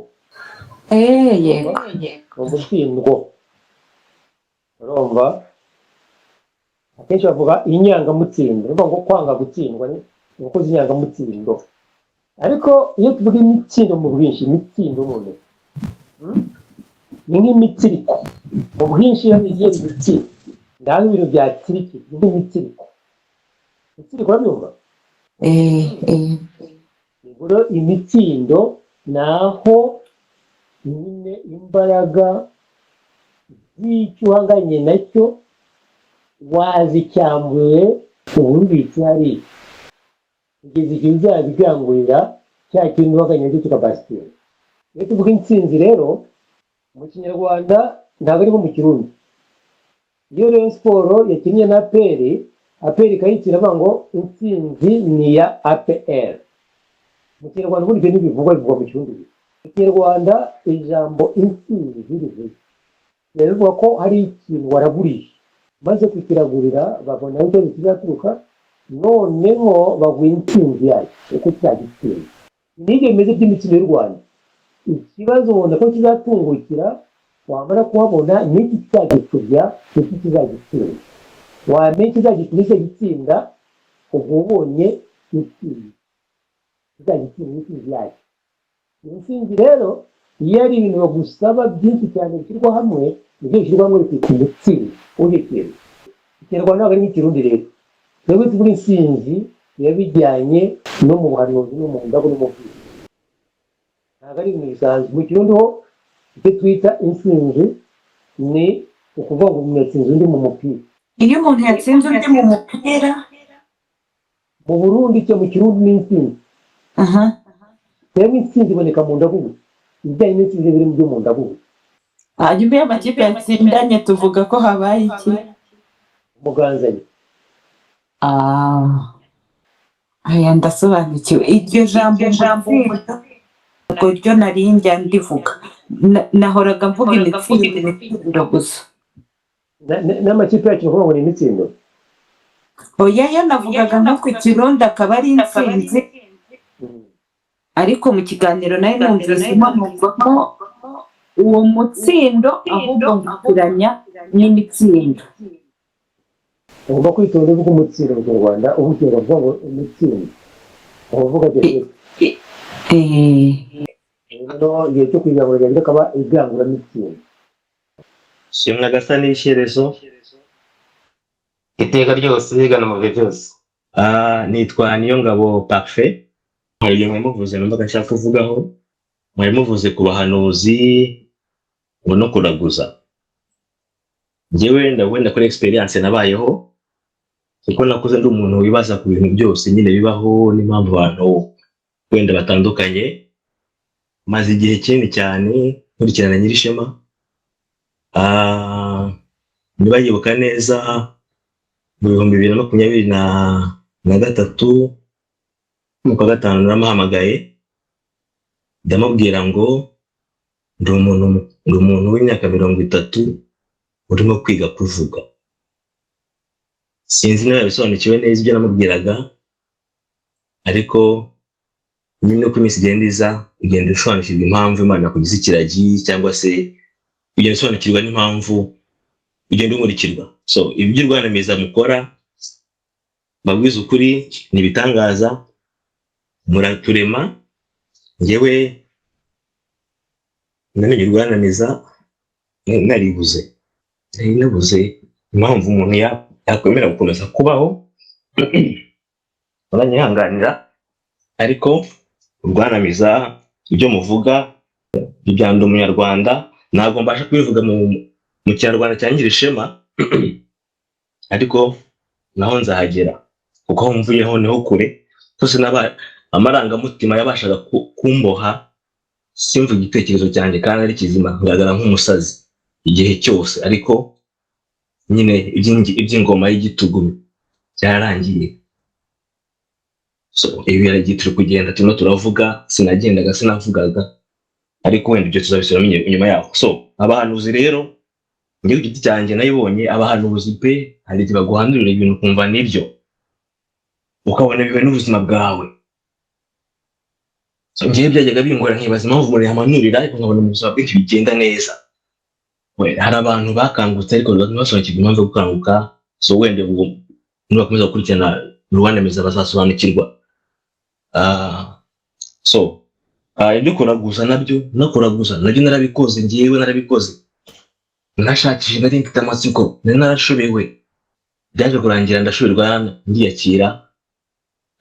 Yego. Ni umutsindwo. Urumva akenshi bavuga inyangamutsindo, ni ukuvuga ngo kwanga gutsindwa ni ugukoza inyangamutsindo. Ariko iyo tuvuga imitsindo mu bwinshi, imitsindo none ni nk'imitsiriko mu bwinshi. Iyo bigiye imitsindo, ndaho ibintu byatsiriki, ni nk'imitsiriko. Imitsiriko urabyumva? Eh. Ubwo rero imitsindo ni aho nyine imbaraga z'icyo uhanganye nacyo wazicyambuye, ububitse hariya kugeza igihe uzabigangurira cya kintu uhanganye nacyo kikabasitira. Iyo tuvuga intsinzi rero mu Kinyarwanda, ntabwo ari nko mu Kirundi. Iyo Rayon Sport yakinnye na APR, APR ikayitsinda, avuga ngo intsinzi ni iya APR. Mu Kinyarwanda ubundi ibyo ntibivugwa, bivugwa mu Kirundi gusa. Mu Kinyarwanda ijambo intsinzi rivuze, bivuga ko hari ikintu waragurije, maze kukiragurira babona aho ikibazo kizaturuka, noneho baguha intsinzi yacyo uko cyagitsinze. N'ibyo bimeze by'imikino y'u Rwanda, ikibazo ubona ko kizatungukira, wamara kuhabona n'iki kizagicubya, n'iki kizagitsinda, wamenya ikizagitsinda kizagitsinda, ubwo ubonye intsinzi. Izajya itsinda intsinzi yayo. Intsinzi rero iyo ari ibintu bagusaba byinshi cyane bishyirwa hamwe, nibyo bishyirwa hamwe bikitwa umutsindo w'icyo kintu. Ikinyarwanda ntabwo ari nk'Ikirundi. Rero twebwe tuvuga intsinzi biba bijyanye no mu buhanuzi no mu ndago no mu bwiru, ntabwo ari ibintu bisanzwe. Mu Kirundi ho icyo twita intsinzi ni ukuvuga ngo umuntu yatsinze undi mu mupira. Iyo umuntu yatsinze undi mu mupira? Mu Burundi cyo mu Kirundi ni intsinzi. Twebwe intsinzi iboneka mu ndagu gusa, ibijyanye n'intsinzi biri mu byo mu ndagu gusa. Hanyuma iyo amakipe yatsindanye tuvuga ko habaye iki? Umuganzanyo. Ah, aya ndasobanukiwe. Iryo jambo umutsindo ubwo ryo nari njya ndivuga. Nahoraga mvuga imitsindo, imitsindo gusa. N'amakipe yacu ni ukuvuga ngo ni imitsindo. Oya, yo navugaga nko ku Kirundi akaba ari intsinzi, ariko mu kiganiro nayo numvisemo, numvamo uwo mutsindo, ahubwo nkitiranya n'imitsindo. Ugomba kwitonda uvuga umutsindo mu Kinyarwanda, uvuga Ikinyarwanda uvuga ngo umutsindo uvuga defete. Noneho igihe cyo kwigangura byagera akaba iganguramitsindo. Shimwa gasa n'ishyerezo. Iteka ryose gana mu bihe byose. Ah, nitwa Niyongabo Parfait. Hari ibyo mwari muvuze numvaga nshaka kuvugaho. Mwari muvuze ku bahanuzi ngo no kuraguza. Njyewe wenda kuri experience nabayeho, kuko nakuze ndi umuntu wibaza ku bintu byose nyine bibaho n'impamvu abantu wenda batandukanye. Maze igihe kinini cyane nkurikirana Nyirishema. Ah, niba yibuka neza, mu 2023 mu kwa gatanu naramuhamagaye, ndamubwira ngo ndi umuntu w'imyaka 30 urimo kwiga kuvuga. Sinzi niba yabisobanukiwe neza ibyo namubwiraga, ariko nyine uko iminsi igenda iza ugenda usobanukirwa impamvu Imana yakugize ikiragi, cyangwa se ugenda usobanukirwa n'impamvu ugenda umurikirwa. So ibyo urwanamiza mukora, mbabwiza ukuri, ni ibitangaza, muraturema. Njyewe namenye urwanamiza naribuze, nari nabuze impamvu umuntu yakwemera gukomeza kubaho. Muranyihanganira, ariko urwanamiza ibyo muvuga ibya Ndi Umunyarwanda ntabwo mbasha kubivuga mu Kinyarwanda cya Nyirishema, ariko naho nzahagera, kuko aho mvuyeho niho kure hose. Amarangamutima yabashaga kumboha simvuge igitekerezo cyanjye kandi ari kizima, ngaragara nk'umusazi igihe cyose. Ariko nyine iby'ingoma y'igitugu byararangiye. So ibi biragiye, turi kugenda, turimo turavuga. Sinagendaga, sinavugaga, ariko wenda ibyo tuzabisubiramo inyuma yaho. So abahanuzi rero, njye ku giti cyanjye nayibonye abahanuzi pe, hari igihe baguhanurira ibintu ukumva nibyo, ukabona bihuye n'ubuzima bwawe. So njyewe byajyaga bingora, nkibaza impamvu umuntu yamanurira ariko nkabona mu buzima bwe ntibigenda neza. We, hari abantu bakangutse ariko ntibasobanukirwe impamvu yo gukanguka. So wenda ubwo nibakomeza gukurikirana urubanamiza bazasobanukirwa. Ah, so ibyo kuraguza nabyo, no kuraguza nabyo narabikoze. Njyewe narabikoze, narashakishije, nari mfite amatsiko, nari narashobewe. Byaje kurangira ndashoberwa, ndiyakira,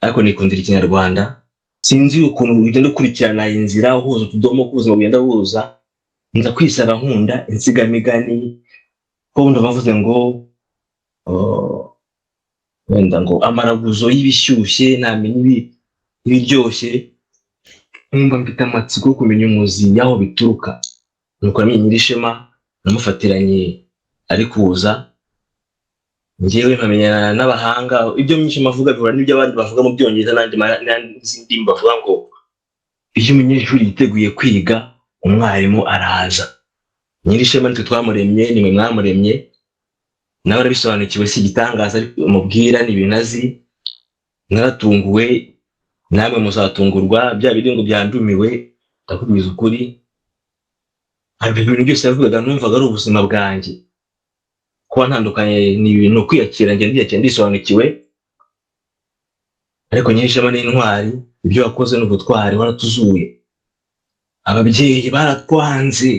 ariko nikundira Ikinyarwanda. Sinzi ukuntu ugenda ukurikirana inzira, uhuza utudomo, uko ubuzima bugenda buza, nza kwisaba nkunda insigamigani, ko wenda bavuze ngo, oh, wenda ngo amaraguzo y'ibishyushye ntamenya ibiryoshye, nkumva mfite amatsiko yo kumenya umuzi y'aho bituruka. Nuko namenye Nyirishema, namufatiranye ari kuza. Njyewe nkamenyana n'abahanga, ibyo Nyirishema avuga bihura n'ibyo abandi bavuga mu Byongereza n'andi n'izindi ndimi, bavuga ngo iyo umunyeshuri yiteguye kwiga umwarimu araza. Nyirishema nitwe twamuremye, nimwe mwamuremye, nawe arabisobanukiwe, si igitangaza ariko mubwira ni ibintu azi. Naratunguwe, namwe muzatungurwa. Bya bindi ngo byandumiwe, ndakubwiza ukuri, hari ibintu byose yavugaga numvaga ari ubuzima bwanjye. Kuba ntandukanye ni ibintu kwiyakira, njye ndiyakira, ndisobanukiwe. Ariko Nyirishema ni intwari. Ibyo wakoze ni ubutwari, waratuzuye. Ababyeyi baratwanze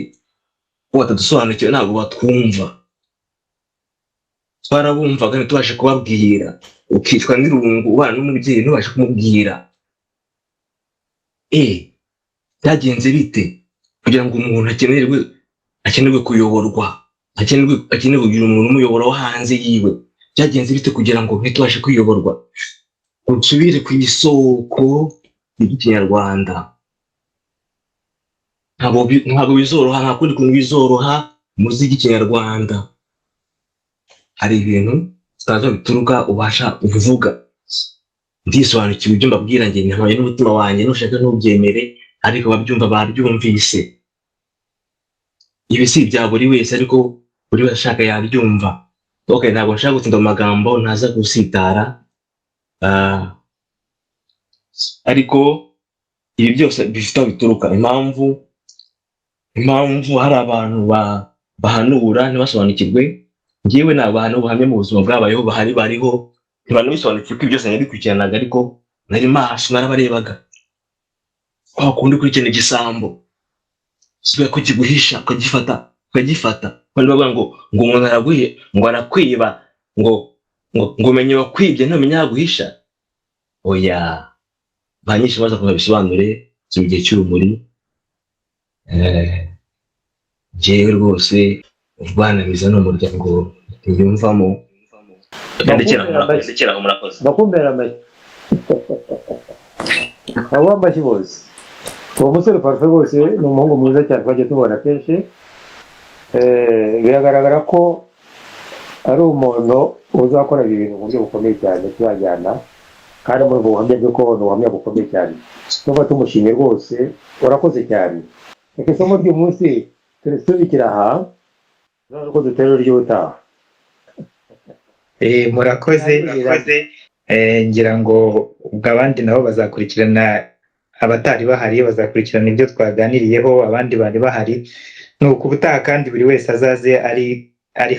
ko batadusobanukiwe, ntabwo batwumva. Twarabumvaga ntitubashe kubabwira, ukicwa n'irungu ubana n'umubyeyi ntubashe kumubwira. Byagenze bite kugira ngo umuntu akenerwe kuyoborwa, akenerwe kugira umuntu umuyobora wo hanze yiwe? Byagenze bite kugira ngo ntitubashe kwiyoborwa, nsubire ku isoko ry'Ikinyarwanda? Ntabwo bizoroha, nta kundi kuntu bizoroha. Muziki Ikinyarwanda hari ibintu tutazi aho bituruka, ubasha kuvuga. Ndisobanukiwe ibyo mbabwira, njye ntabaye n'umutima wanjye, nushaka ntubyemere, ariko ababyumva babyumvise. Ibi si ibya buri wese, ariko buri wese ashaka yabyumva. Okay, ntabwo nshaka gutinda mu magambo, ntaza gusitara. Ariko ibi byose bifite aho bituruka. Impamvu hari abantu bahanura ntibasobanukirwe, njyewe ni abantu buhamya mu buzima bwabayeho, bahari, bariho, ntibanabisobanukiwe ko ibi byose nabikurikiranaga, ariko nari maso, narabarebaga. Kwa kundi ukurikirana igisambo siba ko kiguhisha, ukagifata, ukagifata. Bandi bavuga ngo umuntu araguhe, ngo arakwiba, ngo umenye wakwibye, ntumenye yaguhisha. Oya, banyishe baza kubabisobanure mu gihe cy'urumuri. Njyewe rwose urwanamiza ni umuryango ntiyumvamo. Ndekera aho, murakoze. Bakumbera amashyi, abo amashyi bose. Uwo musore Parufe rwose ni umuhungu mwiza cyane, twagiye tubona kenshi. Biragaragara ko ari umuntu uzakora ibi bintu mu buryo bukomeye cyane, tuzajyana kandi muri ubwo buhamya bwe, ko ni ubuhamya bukomeye cyane. Tuba tumushimye rwose, urakoze cyane. Reka isomo ry'uyu munsi turisubikira aha, tuzaze uko dutera iry'ubutaha. Murakoze. Ngira ngo ubwo abandi nabo bazakurikirana, abatari bahari bazakurikirana ibyo twaganiriyeho, abandi bari bahari ni uku ubutaha, kandi buri wese azaze ari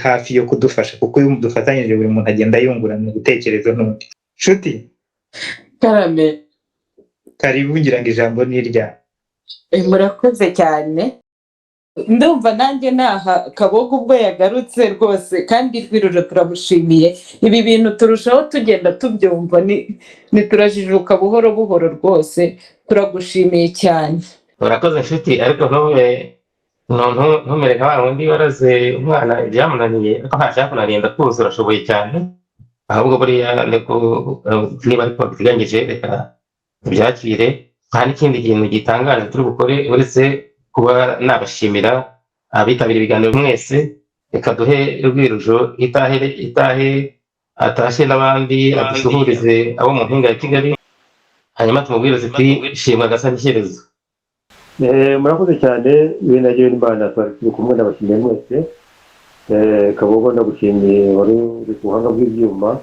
hafi yo kudufasha, kuko iyo dufatanyije buri muntu agenda yungurana ibitekerezo n'undi. Nshuti. Karame. Karibu, ngira ngo ijambo ni iryawe. Murakoze cyane. Ndumva nanjye naha Kabogo ubwo yagarutse rwose, kandi Rwiruro turamushimiye. Ibi bintu turushaho tugenda tubyumva, ni turajijuka buhoro buhoro rwose, turagushimiye cyane. Urakoze nshuti, ariko ntube ntumere nka wa wundi waraze umwana ibyamunaniye, ariko nta cyakunaniye, ndakuzi, urashoboye cyane. Ahubwo buriya niba ariko biteganyije, reka tubyakire. Nta n'ikindi kintu gitangaje turi bukore uretse kuba nabashimira abitabira ibiganiro mwese. Reka duhe Rwirujo itahe, itahe atashye n'abandi, adusuhurize abo mu mpinga ya Kigali, hanyuma tumubwire tuti shimwa gasa n'ishyerezo. Murakoze cyane, ibintu n'Imana twari turi kumwe, ndabashimiye mwese. Kabogo ndagushimiye, wari uri ku buhanga bw'ibyuma.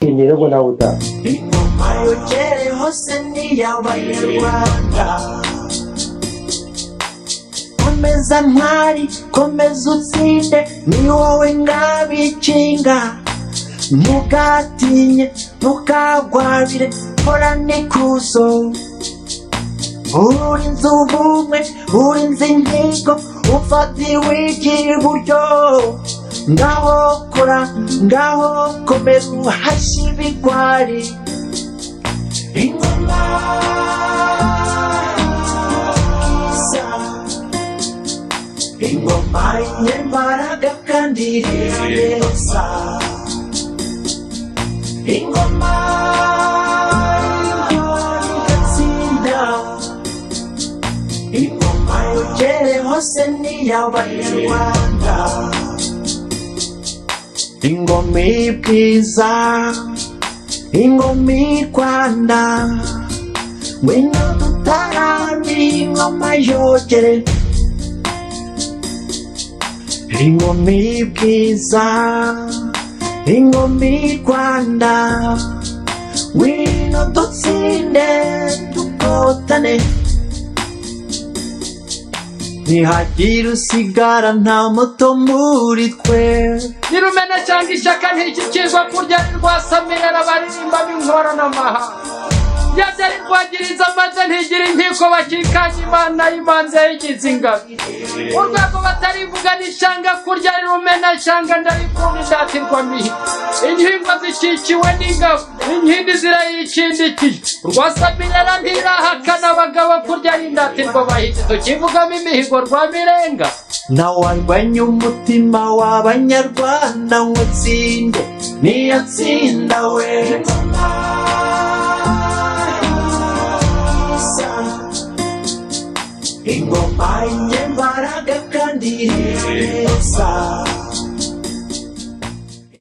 Nshimiye nubwo nawe utaha. Ingoma yogere hose ni iy'Abanyarwanda. Komeza ntwari, komeza utsinde, ni wowe ngabikinga. Ntugatinye, ntukagwabire, horana ikuzo. Urinze ubumwe, urinze ingingo, ufatiwe iry'iburyo. Ngaho kora, ngaho komera, uhashye ibigwari. Ingoma sa ingoma y'imbaraga kandi ireresa. Ingoma igatsinda, ingoma yogere hose ni iy'Abanyarwanda. Ingoma y'ubwiza, ingoma y'i Rwanda, ngwino dutarame ingoma yogere. Ingoma y'ubwiza, ingoma y'i Rwanda, ngwino dutsinde dukotane. Ntihagire usigara, nta muto muri twe. Nirumena cyangwa ishyaka ntikikirwa kurya, rwasamira abaririmba b'inkoranamaha. Rwabyari rwagiriza maze ntigira inkiko bakikanya Imana y'imanza yayigize ingabo. Urwego batarivuga n'ishyanga kurya rirumena shyanga ndarikunda indatirwa mihigo. Inkingo zikikiwe n'ingabo, inkindi zirayikindikiye. Rwasamirera ntirahakana abagabo kurya ari indatirwa bahizi. Tukivugamo imihigo rwa Mirenga. Ntawarwanya umutima w'Abanyarwanda ngo atsinde, niyo atsinda we. Ingoma y'imbaraga kandi neza.